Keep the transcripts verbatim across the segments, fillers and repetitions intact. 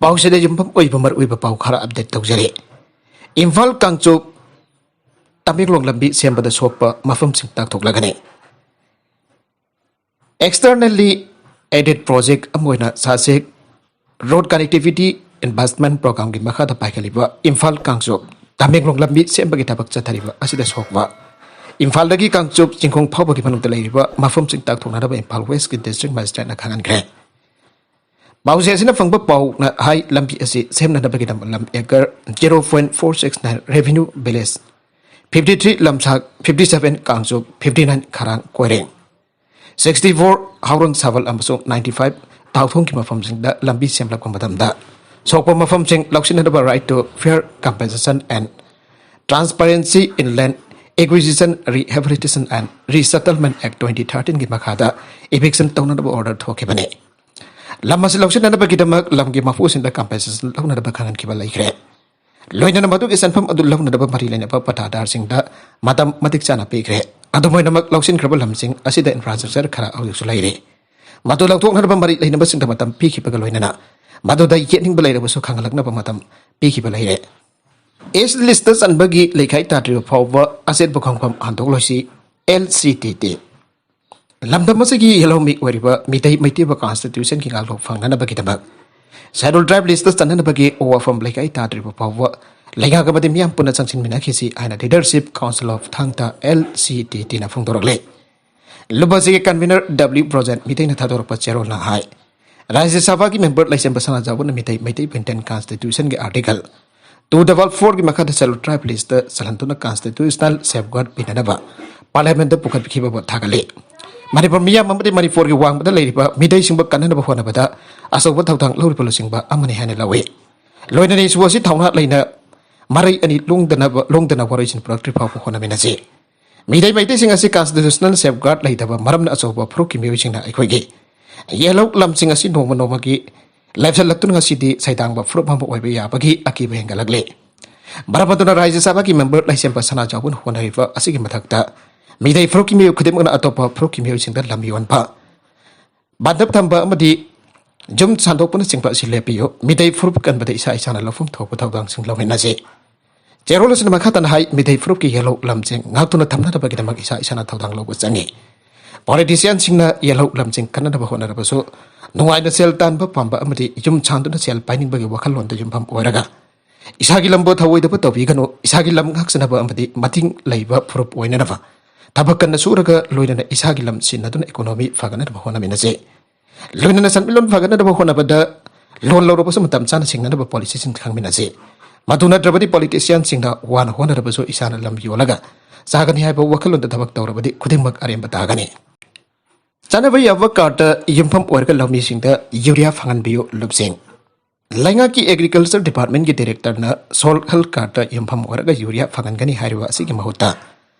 ꯄꯥꯎꯁꯤꯗ ꯌꯨꯝꯐꯝ ꯑꯣꯏꯕ ꯃꯔꯨꯑꯣꯏꯕ ꯄꯥꯎ ꯈꯔ ꯑꯞꯗꯦꯠ ꯇꯧꯖꯔꯤ꯫ ꯏꯝꯐꯥꯜ ꯀꯥꯡꯆꯨꯞ ꯇꯃꯦꯡꯂꯣꯡ ꯂꯝꯕꯤ ꯁꯦꯝꯕꯗ ꯁꯣꯛꯄ ꯃꯐꯝꯁꯤꯡ ꯇꯥꯛꯊꯣꯛꯂꯒꯅꯤ꯫ Externally aided project ꯑꯃ ꯑꯣꯏꯅ ꯁꯥꯁꯦꯛ ꯔꯣꯗ ꯀꯅꯦꯛꯇꯤꯚꯤꯇꯤ ꯏꯟꯚꯦꯁꯃꯦꯟ ꯄ꯭ꯔꯣꯒ꯭ꯔꯥꯝꯒꯤ ꯃꯈꯥꯗ ꯄꯥꯏꯈꯠꯂꯤꯕ ꯏꯝꯐꯥꯜ ꯀꯥꯡꯆꯨꯞ ꯇꯃꯦꯡꯂꯣꯡ ꯂꯝꯕꯤ ꯁꯦꯝꯕꯒꯤ ꯊꯕꯛ ꯆꯠꯊꯔꯤꯕ ꯑꯁꯤꯗ ꯁꯣꯛꯄ ꯏꯝꯐꯥꯜꯗꯒꯤ ꯀꯥꯡꯆꯨꯞ ꯆꯤꯡꯈꯣꯡ ꯐꯥꯎꯕꯒꯤ ꯃꯅꯨꯡꯗ ꯂꯩꯔꯤꯕ ꯃꯐꯝꯁꯤꯡ ꯇꯥꯛꯊꯣꯛꯅꯅꯕ ꯏꯝꯐꯥꯜ ꯋꯦꯁꯀꯤ ꯗꯤꯁꯇ꯭ꯔꯤꯛ ꯃꯦꯖꯤꯁꯇ꯭ꯔꯦꯠꯅ ꯈꯪꯍꯟꯈ꯭ꯔꯦ꯫ ꯄꯥꯎꯆꯦ ꯑꯁꯤꯅ ꯐꯪꯕ ꯄꯥꯎꯅ ꯍꯥꯏ, ꯂꯝꯕꯤ ꯑꯁꯤ ꯁꯦꯝꯅꯅꯕꯒꯤꯗꯃꯛ ꯂꯝ acre zero point four six nine revenue village, fifty three ꯂꯝꯁꯥꯛ, fifty seven ꯀꯥꯡꯆꯨꯞ, fifty nine ꯈꯔꯥꯡ ꯀꯣꯏꯔꯦꯡ, sixty four ꯍꯥꯎꯔꯪ ꯁꯥꯕꯜ ꯑꯃꯁꯨꯡ ninety five ꯇꯥꯎꯊꯣꯡꯒꯤ ꯃꯐꯝꯁꯤꯡꯗ ꯂꯝꯕꯤ ꯁꯦꯝꯂꯛꯄ ꯃꯇꯝꯗ ꯁꯣꯛꯄ ꯃꯐꯝꯁꯤꯡ ꯂꯧꯁꯤꯟꯅꯅꯕ Right to Fair Compensation and Transparency in Land Acquisition, Rehabilitation and Resettlement Act twenty thirteen ꯒꯤ ꯃꯈꯥꯗ eviction ꯇꯧꯅꯅꯕ order ꯊꯣꯛꯈꯤꯕꯅꯤ꯫ ꯂꯝ ꯑꯁꯤ ꯂꯧꯁꯤꯟꯅꯅꯕꯒꯤꯗꯃꯛ ꯂꯝꯒꯤ ꯃꯄꯨꯁꯤꯡꯗ compensation ꯂꯧꯅꯅꯕ ꯈꯪꯍꯟꯈꯤꯕ ꯂꯩꯈ꯭ꯔꯦ꯫ ꯂꯣꯏꯅꯅ ꯃꯗꯨꯒꯤ ꯁꯦꯟꯐꯝ ꯑꯗꯨ ꯂꯧꯅꯅꯕ ꯃꯔꯤ ꯂꯩꯅꯕ ꯄꯇꯥꯗꯥꯔꯁꯤꯡꯗ ꯃꯇꯝ ꯃꯇꯤꯛ ꯆꯥꯅ ꯄꯤꯈ꯭ꯔꯦ꯫ ꯑꯗꯨꯝ ꯑꯣꯏꯅꯃꯛ, ꯂꯧꯁꯤꯟꯈ꯭ꯔꯕ ꯂꯝꯁꯤꯡ ꯑꯁꯤꯗ infrastructure ꯈꯔ ꯍꯧꯖꯤꯛꯁꯨ ꯂꯩꯔꯤ꯫ ꯃꯗꯨ ꯂꯧꯊꯣꯛꯅꯅꯕ ꯃꯔꯤ ꯂꯩꯅꯕꯁꯤꯡꯗ ꯃꯇꯝ ꯄꯤꯈꯤꯕꯒ ꯂꯣꯏꯅꯅ ꯃꯗꯨꯗ ꯌꯦꯠꯅꯤꯡꯕ ꯂꯩꯔꯕꯁꯨ ꯈꯪꯍꯜꯂꯛꯅꯕ ꯃꯇꯝ ꯄꯤꯈꯤꯕ ꯂꯩꯔꯦ꯫ East list ꯆꯟꯕꯒꯤ ꯂꯩꯈꯥꯏ ꯇꯥꯗ꯭ꯔꯤꯕ ꯐꯥꯎꯕ ꯑꯆꯦꯠꯄ ꯈꯣꯡꯐꯝ ꯍꯟꯗꯣꯛꯂꯣꯏꯁꯤ꯫ L C T T꯫ ꯂꯝꯗꯝ ꯑꯁꯤꯒꯤ ꯌꯦꯜꯍꯧꯃꯤ ꯑꯣꯏꯔꯤꯕ ꯃꯤꯇꯩ ꯃꯩꯇꯩꯕ constitution ꯒꯤ ꯉꯥꯛꯂꯣꯛ ꯐꯪꯅꯅꯕꯒꯤꯗꯃꯛ Scheduled Tribe list ꯆꯟꯅꯅꯕꯒꯤ ꯋꯥꯐꯝ ꯂꯩꯈꯥꯏ ꯇꯥꯗ꯭ꯔꯤꯕ ꯐꯥꯎꯕ ꯂꯩꯉꯥꯛ ꯑꯃꯗꯤ ꯃꯤꯌꯥꯝ ꯄꯨꯟꯅ ꯆꯪꯁꯤꯟꯃꯤꯟꯅꯈꯤꯁꯤ ꯍꯥꯏꯅ Leadership Council of Thangta, L C T T ꯅ ꯐꯣꯡꯗꯣꯔꯛꯂꯦ꯫ ꯂꯨꯞ ꯑꯁꯤꯒꯤ convener W ꯕ꯭ꯔꯣꯖꯦꯟ ꯃꯤꯇꯩꯅ ꯊꯥꯗꯣꯔꯛꯄ ꯆꯦꯔꯣꯜꯅ ꯍꯥꯏ, ꯔꯥꯖ꯭ꯌ ꯁꯚꯥꯒꯤ member ꯂꯩꯁꯦꯝꯕ ꯁꯅꯥꯖꯥꯎꯕꯅ Meitei, Meitei Indian constitution ꯒꯤ article two double four ꯒꯤ ꯃꯈꯥꯗ Scheduled Tribe list ꯆꯜꯍꯟꯗꯨꯅ constitutional safeguard ꯄꯤꯅꯅꯕ parliament ꯄꯨꯈꯠꯈꯤꯕꯕꯨ ꯊꯥꯒꯠꯂꯤ꯫ ꯃꯅꯤꯄꯨꯔ ꯃꯤꯌꯥꯝ ꯑꯃꯗꯤ ꯃꯅꯤꯄꯨꯔꯒꯤ ꯋꯥꯡꯃꯗ ꯂꯩꯔꯤꯕ ꯃꯤꯇꯩꯁꯤꯡꯕꯨ ꯀꯟꯅꯅꯕ ꯍꯣꯠꯅꯕꯗ ꯑꯆꯧꯕ ꯊꯧꯗꯥꯡ ꯂꯧꯔꯤꯕ ꯂꯨꯆꯤꯡꯕ ꯑꯃꯅꯤ ꯍꯥꯏꯅ ꯂꯧꯏ꯫ ꯂꯣꯏꯅꯅ issue ꯑꯁꯤ ꯊꯧꯅꯥ ꯂꯩꯅ ꯃꯔꯩ ꯑꯅꯤ ꯂꯣꯡꯗꯅꯕ, ꯂꯣꯡꯗꯅ ꯋꯥꯔꯣꯏꯁꯤꯟ ꯄꯨꯔꯛꯇ꯭ꯔꯤ ꯐꯥꯎꯕ ꯍꯣꯠꯅꯃꯤꯟꯅꯁꯤ꯫ ꯃꯤꯇꯩ ꯃꯩꯇꯩꯁꯤꯡ ꯑꯁꯤ constitutional safeguard ꯂꯩꯇꯕ ꯃꯔꯝꯅ ꯑꯆꯧꯕ ꯐꯨꯔꯨꯞꯀꯤ ꯃꯤꯑꯣꯏꯁꯤꯡꯅ ꯑꯩꯈꯣꯏꯒꯤ ꯌꯦꯜꯍꯧ ꯂꯝꯁꯤꯡ ꯑꯁꯤ ꯅꯣꯡꯃ ꯅꯣꯡꯃꯒꯤ ꯂꯦꯞꯁꯤꯜꯂꯛꯇꯨꯅ ꯉꯁꯤꯗꯤ ꯁꯩꯗꯥꯡꯕ ꯐꯨꯔꯨꯞ ꯑꯃ ꯑꯣꯏꯕ ꯌꯥꯕꯒꯤ ꯑꯀꯤꯕ ꯍꯦꯟꯒꯠꯂꯛꯂꯤ꯫ ꯃꯔꯝ ꯑꯗꯨꯅ ꯔꯥꯖ꯭ꯌ ꯁꯚꯥꯒꯤ member ꯂꯩꯁꯦꯝꯕ ꯁꯅꯥꯖꯥꯎꯕꯅ ꯍꯣꯠꯅꯔꯤꯕ ꯑꯁꯤꯒꯤ ꯃꯊꯛꯇ ꯃꯤꯇꯩ ꯐꯨꯔꯨꯞꯀꯤ ꯃꯤꯑꯣꯏ ꯈꯨꯗꯤꯡꯃꯛꯅ ꯑꯇꯣꯞꯄ ꯐꯨꯔꯨꯞꯀꯤ ꯃꯤꯑꯣꯏꯁꯤꯡꯗ ꯂꯝ ꯌꯣꯟꯕ, ꯕꯟꯗꯞ ꯊꯝꯕ ꯑꯃꯗꯤ ꯌꯨꯝ ꯁꯥꯟꯗꯣꯛꯄꯅꯆꯤꯡꯕ ꯑꯁꯤ ꯂꯦꯞꯄꯤꯌꯨ꯫ ꯃꯤꯇꯩ ꯐꯨꯔꯨꯞ ꯀꯟꯕꯗ ꯏꯁꯥ ꯏꯁꯥꯅ ꯂꯧꯐꯝ ꯊꯣꯛꯄ ꯊꯧꯗꯥꯡꯁꯤꯡ ꯂꯧꯃꯤꯟꯅꯁꯤ꯫ ꯆꯦꯔꯣꯜ ꯑꯁꯤꯅ ꯃꯈꯥ ꯇꯥꯅ ꯍꯥꯏ, ꯃꯤꯇꯩ ꯐꯨꯔꯨꯞꯀꯤ ꯌꯦꯜꯍꯧ ꯂꯝꯁꯤꯡ ꯉꯥꯛꯇꯨꯅ ꯊꯝꯅꯅꯕꯒꯤꯗꯃꯛ ꯏꯁꯥ ꯏꯁꯥꯅ ꯊꯧꯗꯥꯡ ꯂꯧꯕ ꯆꯪꯏ꯫ ꯄꯣꯂꯤꯇꯤꯁꯤꯌꯥꯟꯁꯤꯡꯅ ꯌꯦꯜꯍꯧ ꯂꯝꯁꯤꯡ ꯀꯟꯅꯅꯕ ꯍꯣꯠꯅꯔꯕꯁꯨ, ꯅꯨꯡꯉꯥꯏꯅ ꯁꯦꯜ ꯇꯥꯟꯕ ꯄꯥꯝꯕ ꯑꯃꯗꯤ ꯌꯨꯝ ꯁꯥꯟꯗꯨꯅ ꯁꯦꯜ ꯄꯥꯏꯅꯤꯡꯕꯒꯤ ꯋꯥꯈꯜꯂꯣꯟꯗ ꯌꯨꯝꯐꯝ ꯑꯣꯏꯔꯒ, ꯏꯁꯥꯒꯤ ꯂꯝꯕꯨ ꯊꯑꯣꯏꯗꯕ ꯇꯧꯕꯤꯒꯅꯨ꯫ ꯏꯁꯥꯒꯤ ꯂꯝ ꯉꯥꯛꯆꯅꯕ ꯑꯃꯗꯤ ꯃꯇꯤꯡ ꯂꯩꯕ ꯐꯨꯔꯨꯞ ꯑꯣꯏꯅꯅꯕ ꯊꯕꯛ ꯀꯟꯅ ꯁꯨꯔꯒ, ꯂꯣꯏꯅꯅ ꯏꯁꯥꯒꯤ ꯂꯝ ꯁꯤꯟꯅꯗꯨꯅ ꯏꯀꯣꯅꯣꯃꯤ ꯐꯒꯠꯅꯅꯕ ꯍꯣꯠꯅꯃꯤꯟꯅꯁꯤ꯫ ꯂꯣꯏꯅꯅ ꯁꯦꯟꯃꯤꯠꯂꯣꯟ ꯐꯒꯠꯅꯅꯕ ꯍꯣꯠꯅꯕꯗ ꯂꯣꯟ ꯂꯧꯔꯕꯁꯨ ꯃꯇꯝ ꯆꯥꯅ ꯁꯤꯡꯅꯅꯕ ꯄꯣꯂꯤꯁꯤꯁꯤꯡ ꯈꯪꯃꯤꯟꯅꯁꯤ꯫ ꯃꯗꯨ ꯅꯠꯇ꯭ꯔꯕꯗꯤ ꯄꯣꯂꯤꯇꯤꯁꯤꯌꯥꯟꯁꯤꯡꯅ ꯋꯥꯅ ꯍꯣꯠꯅꯔꯕꯁꯨ ꯏꯁꯥꯅ ꯂꯝ ꯌꯣꯜꯂꯒ ꯆꯥꯒꯅꯤ ꯍꯥꯏꯕ ꯋꯥꯈꯜꯂꯣꯟꯗ ꯊꯕꯛ ꯇꯧꯔꯕꯗꯤ ꯈꯨꯗꯤꯡꯃꯛ ꯑꯔꯦꯝꯕ ꯇꯥꯒꯅꯤ꯫ ꯆꯥꯅꯕ ꯌꯥꯕ ꯀꯥꯔꯗ ꯌꯨꯝꯐꯝ ꯑꯣꯏꯔꯒ ꯂꯧꯃꯤꯁꯤꯡꯗ ꯌꯨꯔꯤꯌꯥ ꯐꯪꯍꯟꯕꯤꯌꯨ꯫ ꯂꯨꯞꯁꯤꯡ꯫ ꯂꯩꯉꯥꯛꯀꯤ ꯑꯦꯒ꯭ꯔꯤꯀꯜꯆꯔ ꯗꯤꯄꯥꯔꯠꯃꯦꯟꯒꯤ ꯗꯥꯏꯔꯦꯛꯇꯔꯅ ꯁꯣꯜ ꯍꯦꯜꯊ ꯀꯥꯔꯗ ꯌꯨꯝꯐꯝ ꯑꯣꯏꯔꯒ ꯌꯨꯔꯤꯌꯥ ꯐꯪꯍꯟꯒꯅꯤ ꯍꯥꯏꯔꯤꯕ ꯑꯁꯤꯒꯤ ꯃꯍꯨꯠꯇ,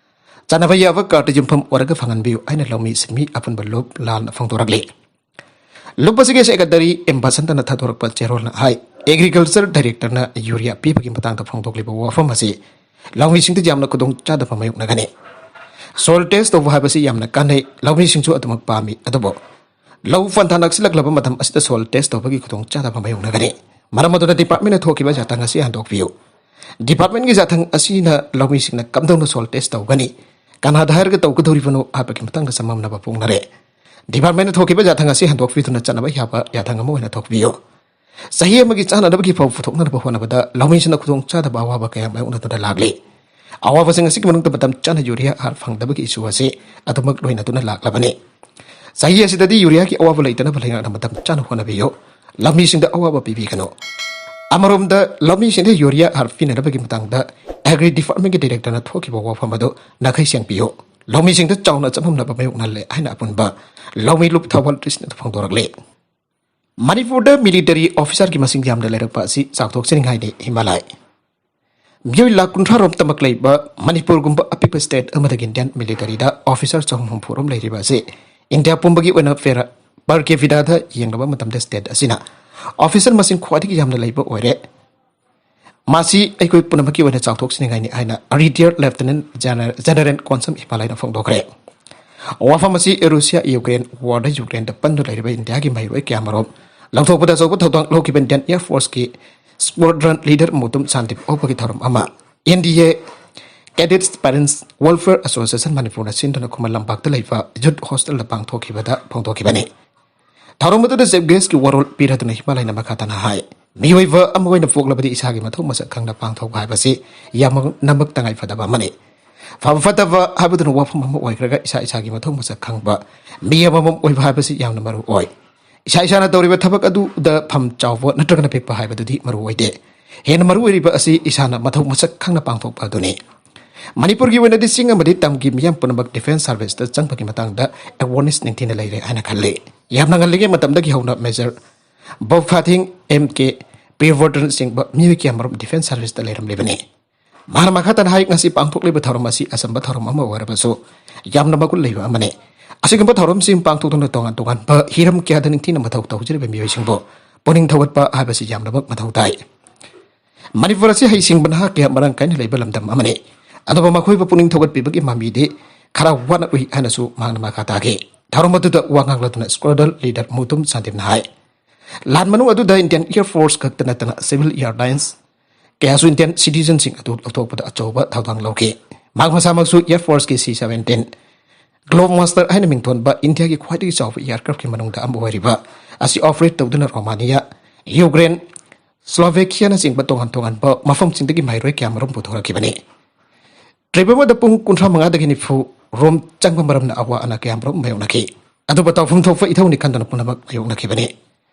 ꯆꯥꯅꯕ ꯌꯥꯕ ꯀꯥꯔꯗ ꯌꯨꯝꯐꯝ ꯑꯣꯏꯔꯒ ꯐꯪꯍꯟꯕꯤꯌꯨ ꯍꯥꯏꯅ ꯂꯧꯃꯤ ꯁꯤꯟꯃꯤ ꯑꯄꯨꯟꯕ ꯂꯨꯞ ꯂꯥꯜꯅ ꯐꯣꯡꯗꯣꯔꯛꯂꯤ꯫ ꯂꯨꯞ ꯑꯁꯤꯒꯤ ꯁꯦꯀ꯭ꯔꯦꯇꯔꯤ ꯑꯦꯝ ꯕꯁꯟꯇꯅ ꯊꯥꯗꯣꯔꯛꯄ ꯆꯦꯔꯣꯜꯅ ꯍꯥꯏ, ꯑꯦꯒ꯭ꯔꯤꯀꯜꯆꯔ ꯗꯥꯏꯔꯦꯛꯇꯔꯅ ꯌꯨꯔꯤꯌꯥ ꯄꯤꯕꯒꯤ ꯃꯇꯥꯡꯗ ꯐꯣꯡꯗꯣꯛꯂꯤꯕ ꯋꯥꯐꯝ ꯑꯁꯤ ꯂꯧꯃꯤꯁꯤꯡꯗ ꯌꯥꯝꯅ ꯈꯨꯗꯣꯡ ꯆꯥꯗꯕ ꯃꯥꯌꯣꯛꯅꯒꯅꯤ꯫ ꯁꯣꯏꯜ ꯇꯦꯁ ꯇꯧꯕ ꯍꯥꯏꯕꯁꯤ ꯌꯥꯝꯅ ꯀꯥꯟꯅꯩ, ꯂꯧꯃꯤꯁꯤꯡꯁꯨ ꯑꯗꯨꯃꯛ ꯄꯥꯝꯃꯤ꯫ ꯑꯗꯨꯕꯨ ꯂꯧ ꯄꯟꯊꯥ ꯅꯛꯁꯤꯜꯂꯛꯂꯕ ꯃꯇꯝ ꯑꯁꯤꯗ ꯁꯣꯏꯜ ꯇꯦꯁ ꯇꯧꯕꯒꯤ ꯈꯨꯗꯣꯡꯆꯥꯗꯕ ꯃꯥꯌꯣꯛꯅꯒꯅꯤ꯫ ꯃꯔꯝ ꯑꯗꯨꯅ ꯗꯤꯄꯥꯔꯠꯃꯦꯟꯅ ꯊꯣꯛꯈꯤꯕ ꯌꯥꯊꯪ ꯑꯁꯤ ꯍꯟꯗꯣꯛꯄꯤꯌꯨ꯫ ꯗꯤꯄꯥꯔꯠꯃꯦꯟꯒꯤ ꯌꯥꯊꯪ ꯑꯁꯤꯅ ꯂꯧꯃꯤꯁꯤꯡꯅ ꯀꯝꯗꯧꯅ ꯁꯣꯏꯜ ꯇꯦꯁ ꯇꯧꯒꯅꯤ, ꯀꯅꯥꯗ ꯍꯥꯏꯔꯒ ꯇꯧꯒꯗꯧꯔꯤꯕꯅꯣ ꯍꯥꯏꯕꯒꯤ ꯃꯇꯥꯡꯗ ꯆꯃꯝꯅꯕ ꯐꯣꯡꯅꯔꯦ꯫ ꯗꯤꯄꯥꯔꯠꯃꯦꯟꯅ ꯊꯣꯛꯈꯤꯕ ꯌꯥꯊꯪ ꯑꯁꯤ ꯍꯟꯗꯣꯛꯄꯤꯗꯨꯅ ꯆꯠꯅꯕ ꯌꯥꯕ ꯌꯥꯊꯪ ꯑꯃ ꯑꯣꯏꯅ ꯊꯣꯛꯄꯤꯌꯨ꯫ ꯆꯍꯤ ꯑꯃꯒꯤ ꯆꯥꯅꯅꯕꯒꯤ ꯐꯧ ꯄꯨꯊꯣꯛꯅꯅꯕ ꯍꯣꯠꯅꯕꯗ ꯂꯧꯃꯤꯁꯤꯡꯅ ꯈꯨꯗꯣꯡꯆꯥꯗꯕ ꯑꯋꯥꯕ ꯀꯌꯥ ꯃꯥꯌꯣꯛꯅꯗꯨꯅ ꯂꯥꯛꯂꯤ꯫ ꯑꯋꯥꯕꯁꯤꯡ ꯑꯁꯤꯒꯤ ꯃꯅꯨꯡꯗ ꯃꯇꯝ ꯆꯥꯅ ꯌꯨꯔꯤꯌꯥ ꯍꯥꯔ ꯐꯪꯗꯕꯒꯤ ꯏꯁꯨ ꯑꯁꯤ ꯑꯗꯨꯃꯛ ꯂꯣꯏꯅꯗꯨꯅ ꯂꯥꯛꯂꯕꯅꯤ꯫ ꯆꯍꯤ ꯑꯁꯤꯗꯗꯤ ꯌꯨꯔꯤꯌꯥꯒꯤ ꯑꯋꯥꯕ ꯂꯩꯇꯅꯕ ꯂꯩꯉꯥꯛꯅ ꯃꯇꯝ ꯆꯥꯅ ꯍꯣꯠꯅꯕꯤꯌꯨ꯫ ꯂꯧꯃꯤꯁꯤꯡꯗ ꯑꯋꯥꯕ ꯄꯤꯕꯤꯒꯅꯨ꯫ ꯑꯃꯔꯣꯝꯗ, ꯂꯧꯃꯤꯁꯤꯡꯗ ꯌꯨꯔꯤꯌꯥ ꯍꯥꯔ ꯄꯤꯅꯅꯕꯒꯤ ꯃꯇꯥꯡꯗ ꯑꯦꯒ꯭ꯔꯤ ꯗꯤꯄꯥꯔꯠꯃꯦꯟꯒꯤ ꯗꯥꯏꯔꯦꯛꯇꯔꯅ ꯊꯣꯛꯈꯤꯕ ꯋꯥꯐꯝ ꯑꯗꯨ ꯅꯥꯈꯩ ꯁꯦꯡꯕꯤꯌꯨ꯫ ꯂꯧꯃꯤꯁꯤꯡꯗ ꯆꯥꯎꯅ ꯆꯃꯝꯅꯕ ꯃꯥꯌꯣꯛꯅꯍꯜꯂꯦ ꯍꯥꯏꯅ ꯑꯄꯨꯟꯕ ꯂꯧꯃꯤ ꯂꯨꯞ ꯊꯧꯕꯥꯜ ꯇ꯭ꯔꯤꯁꯅ ꯐꯣꯡꯗꯣꯔꯛꯂꯤ꯫ ꯃꯅꯤꯄꯨꯔꯗ ꯃꯤꯂꯤꯇꯔꯤ ꯑꯣꯐꯤꯁꯥꯔꯒꯤ ꯃꯁꯤꯡ ꯌꯥꯝꯅ ꯂꯩꯔꯛꯄ ꯑꯁꯤ ꯆꯥꯎꯊꯣꯛꯆꯅꯤꯡꯉꯥꯏꯅꯤ꯫ ꯍꯤꯃꯥꯂꯥꯏ꯫ ꯃꯤꯑꯣꯏ ꯂꯥꯈ ꯀꯨꯟꯊ꯭ꯔꯥ ꯔꯣꯝꯇꯃꯛ ꯂꯩꯕ ꯃꯅꯤꯄꯨꯔꯒꯨꯝꯕ ꯑꯄꯤꯛꯄ ꯁ꯭ꯇꯦꯠ ꯑꯃꯗꯒꯤ ꯏꯟꯗꯤꯌꯟ ꯃꯤꯂꯤꯇꯔꯤꯗ ꯑꯣꯐꯤꯁꯥꯔ ꯆꯍꯨꯝ ꯍꯨꯝꯐꯨ ꯔꯣꯝ ꯂꯩꯔꯤꯕ ꯑꯁꯤ ꯏꯟꯗꯤꯌꯥ ꯄꯨꯝꯕꯒꯤ ꯑꯣꯏꯅ ꯄꯦꯔꯥ, ꯄꯔ ꯀꯦꯄꯤꯇꯥꯗ ꯌꯦꯡꯂꯕ ꯃꯇꯝꯗ ꯁ꯭ꯇꯦꯠ ꯑꯁꯤꯅ ꯑꯣꯐꯤꯁꯥꯔ ꯃꯁꯤꯡ ꯈ꯭ꯋꯥꯏꯗꯒꯤ ꯌꯥꯝꯅ ꯂꯩꯕ ꯑꯣꯏꯔꯦ꯫ ꯃꯁꯤ ꯑꯩꯈꯣꯏ ꯄꯨꯝꯅꯃꯛꯀꯤ ꯑꯣꯏꯅ ꯆꯥꯎꯊꯣꯛꯆꯅꯤꯡꯉꯥꯏꯅꯤ ꯍꯥꯏꯅ ꯔꯤꯇꯤꯌꯔ ꯂꯦꯐꯇꯤꯅꯦꯟ ꯖꯦꯅꯔꯦꯜ, ꯖꯦꯅꯔꯦꯜ ꯀꯣꯟꯁꯝ ꯍꯤꯃꯥꯂꯥꯏꯅ ꯐꯣꯡꯗꯣꯛꯈ꯭ꯔꯦ꯫ ꯋꯥꯐꯝ ꯑꯁꯤ ꯔꯨꯁꯤꯌꯥ ꯌꯨꯀ꯭ꯔꯦꯟ ꯋꯥꯔꯗ ꯌꯨꯀ꯭ꯔꯦꯟꯗ ꯄꯟꯗꯨꯅ ꯂꯩꯔꯤꯕ ꯏꯟꯗꯤꯌꯥꯒꯤ ꯃꯍꯩꯔꯣꯏ ꯀꯌꯥꯃꯔꯨꯝ ꯂꯧꯊꯣꯛꯄꯗ ꯑꯆꯧꯕ ꯊꯧꯗꯥꯡ ꯂꯧꯈꯤꯕ Indian Air Force ꯀꯤ squadron leader ꯃꯨꯇꯨꯝ ꯁꯥꯟꯇꯤꯞ ꯎꯞꯄꯒꯤ ꯊꯧꯔꯝ ꯑꯃ N D A Cadets Parents Welfare Association ꯃꯅꯤꯄꯨꯔꯅ ꯁꯤꯟꯗꯨꯅ ꯈꯨꯃꯟ ꯂꯝꯄꯥꯛꯇ ꯂꯩꯕ Youth Hostel ꯗ ꯄꯥꯡꯊꯣꯛꯈꯤꯕꯗ ꯐꯣꯡꯗꯣꯛꯈꯤꯕꯅꯤ꯫ ꯊꯧꯔꯝ ꯑꯗꯨꯗ chief guest ꯀꯤ ꯋꯥꯔꯣꯜ ꯄꯤꯔꯗꯨꯅ ꯍꯤꯃꯥꯂꯌꯅ ꯃꯈꯥ ꯇꯥꯅ ꯍꯥꯏ, ꯃꯤꯑꯣꯏꯕ ꯑꯃ ꯑꯣꯏꯅ ꯄꯣꯛꯂꯕꯗꯤ ꯏꯁꯥꯒꯤ ꯃꯊꯧ ꯃꯁꯛ ꯈꯪꯅ ꯄꯥꯡꯊꯣꯛꯄ ꯍꯥꯏꯕꯁꯤ ꯌꯥꯝꯅꯃꯛ ꯇꯉꯥꯏ ꯐꯗꯕ ꯑꯃꯅꯤ꯫ ꯐꯕ ꯐꯠꯇꯕ ꯍꯥꯏꯕꯗꯨꯅ ꯋꯥꯐꯝ ꯑꯃ ꯑꯣꯏꯈ꯭ꯔꯒ ꯏꯁꯥ ꯏꯁꯥꯒꯤ ꯃꯊꯧ ꯃꯁꯛ ꯈꯪꯕ ꯃꯤ ꯑꯃꯃꯝ ꯑꯣꯏꯕ ꯍꯥꯏꯕꯁꯤ ꯌꯥꯝꯅ ꯃꯔꯨ ꯑꯣꯏ꯫ ꯏꯁꯥ ꯏꯁꯥꯅ ꯇꯧꯔꯤꯕ ꯊꯕꯛ ꯑꯗꯨꯗ ꯐꯝ ꯆꯥꯎꯕ ꯅꯠꯇ꯭ꯔꯒꯅ ꯄꯤꯛꯄ ꯍꯥꯏꯕꯗꯨꯗꯤ ꯃꯔꯨ ꯑꯣꯏꯗꯦ꯫ ꯍꯦꯟꯅ ꯃꯔꯨ ꯑꯣꯏꯔꯤꯕ ꯑꯁꯤ ꯏꯁꯥꯅ ꯃꯊꯧ ꯃꯁꯛ ꯈꯪꯅ ꯄꯥꯡꯊꯣꯛꯄ ꯑꯗꯨꯅꯤ꯫ ꯃꯅꯤꯄꯨꯔꯒꯤ ꯑꯣꯏꯅꯗꯤ ꯆꯤꯡ ꯑꯃꯗꯤ ꯇꯝꯒꯤ ꯃꯤꯌꯥꯝ ꯄꯨꯝꯅꯃꯛ defence service ꯇ ꯆꯪꯕꯒꯤ ꯃꯇꯥꯡꯗ awareness ꯅꯤꯡꯊꯤꯅ ꯂꯩꯔꯦ ꯍꯥꯏꯅ ꯈꯜꯂꯤ꯫ ꯌꯥꯝꯅ ꯉꯜꯂꯤꯉꯩ ꯃꯇꯝꯗꯒꯤ ꯍꯧꯅ Major ꯕꯣꯕ ꯐꯥꯊꯤꯡ, M K ꯄ꯭ꯔꯤꯌꯔꯕꯔꯇꯟ ꯆꯤꯡꯕ ꯃꯤꯑꯣꯏ ꯀꯌꯥꯃꯔꯨꯝ defence service ꯇ ꯂꯩꯔꯝꯂꯤꯕꯅꯤ꯫ ꯃꯍꯥꯛꯅ ꯃꯈꯥ ꯇꯥꯅ ꯍꯥꯏ, ꯉꯁꯤ ꯄꯥꯡꯊꯣꯛꯂꯤꯕ ꯊꯧꯔꯝ ꯑꯁꯤ ꯑꯆꯝꯕ ꯊꯧꯔꯝ ꯑꯃ ꯑꯣꯏꯔꯕꯁꯨ ꯌꯥꯝꯅ ꯃꯒꯨꯟ ꯂꯩꯕ ꯑꯃꯅꯤ꯫ ꯑꯁꯤꯒꯨꯝꯕ ꯊꯧꯔꯝꯁꯤꯡ ꯄꯥꯡꯊꯣꯛꯇꯨꯅ ꯇꯣꯉꯥꯟ ꯇꯣꯉꯥꯟꯕ ꯍꯤꯔꯝ ꯀꯌꯥꯗ ꯅꯤꯡꯊꯤꯅ ꯃꯊꯧ ꯇꯧꯖꯔꯤꯕ ꯃꯤꯑꯣꯏꯁꯤꯡꯕꯨ ꯄꯨꯛꯅꯤꯡ ꯊꯧꯒꯠꯄ ꯍꯥꯏꯕꯁꯤ ꯌꯥꯝꯅꯃꯛ ꯃꯊꯧ ꯇꯥꯏ꯫ ꯃꯅꯤꯄꯨꯔ ꯑꯁꯤ ꯍꯩꯁꯤꯡꯕ ꯅꯍꯥ ꯀꯌꯥ ꯃꯔꯥꯡ ꯀꯥꯏꯅ ꯂꯩꯕ ꯂꯝꯗꯝ ꯑꯃꯅꯤ꯫ ꯑꯗꯨꯕꯨ ꯃꯈꯣꯏꯕꯨ ꯄꯨꯛꯅꯤꯡ ꯊꯧꯒꯠꯄꯤꯕꯒꯤ ꯃꯃꯤꯗꯤ ꯈꯔ ꯋꯥꯠꯅ ꯎꯏ ꯍꯥꯏꯅꯁꯨ ꯃꯍꯥꯛꯅ ꯃꯈꯥ ꯇꯥꯈꯤ꯫ ꯊꯧꯔꯝ ꯑꯗꯨꯗ ꯋꯥ ꯉꯥꯡꯂꯗꯨꯅ squadron leader ꯃꯨꯇꯨꯝ ꯁꯥꯟꯇꯤꯞꯅ ꯍꯥꯏ, ꯂꯥꯟ ꯃꯅꯨꯡ ꯑꯗꯨꯗ Indian Air Force ꯈꯛꯇ ꯅꯠꯇꯅ civil airlines ꯀꯌꯥꯁꯨ Indian citizen ꯁꯤꯡ ꯑꯗꯨ ꯂꯧꯊꯣꯛꯄꯗ ꯑꯆꯧꯕ ꯊꯧꯗꯥꯡ ꯂꯧꯈꯤ꯫ ꯃꯍꯥꯛ ꯃꯁꯥꯃꯛꯁꯨ Air Force ꯀꯤ C seventeen Globemaster ꯍꯥꯏꯅ ꯃꯤꯡꯊꯣꯟꯕ ꯏꯟꯗꯤꯌꯥꯒꯤ ꯈ꯭ꯋꯥꯏꯗꯒꯤ ꯆꯥꯎꯕ aircraft ꯀꯤ ꯃꯅꯨꯡꯗ ꯑꯃ ꯑꯣꯏꯔꯤꯕ ꯑꯁꯤ operate ꯇꯧꯗꯨꯅ Romania, Ukraine, Slovakia ꯅꯆꯤꯡꯕ ꯇꯣꯉꯥꯟ ꯇꯣꯉꯥꯟꯕ ꯃꯐꯝꯁꯤꯡꯗꯒꯤ ꯃꯍꯩꯔꯣꯏ ꯀꯌꯥ ꯃꯔꯨꯝ ꯄꯨꯊꯣꯔꯛꯈꯤꯕꯅꯤ꯫ Trip ꯑꯃꯗ ꯄꯨꯡ ꯀꯨꯟꯊ꯭ꯔꯥ ꯃꯉꯥꯗꯒꯤ ꯅꯤꯐꯨ ꯔꯣꯝ ꯆꯪꯕ ꯃꯔꯝꯅ ꯑꯋꯥ ꯑꯅꯥ ꯀꯌꯥ ꯃꯔꯨꯝ ꯃꯥꯌꯣꯛꯅꯈꯤ꯫ ꯑꯗꯨꯕꯨ ꯇꯧꯐꯝ ꯊꯣꯛꯄ ꯏꯊꯧꯅꯤ ꯈꯟꯗꯨꯅ ꯄꯨꯝꯅꯃꯛ ꯃꯥꯌꯣꯛꯅꯈꯤꯕꯅꯤ꯫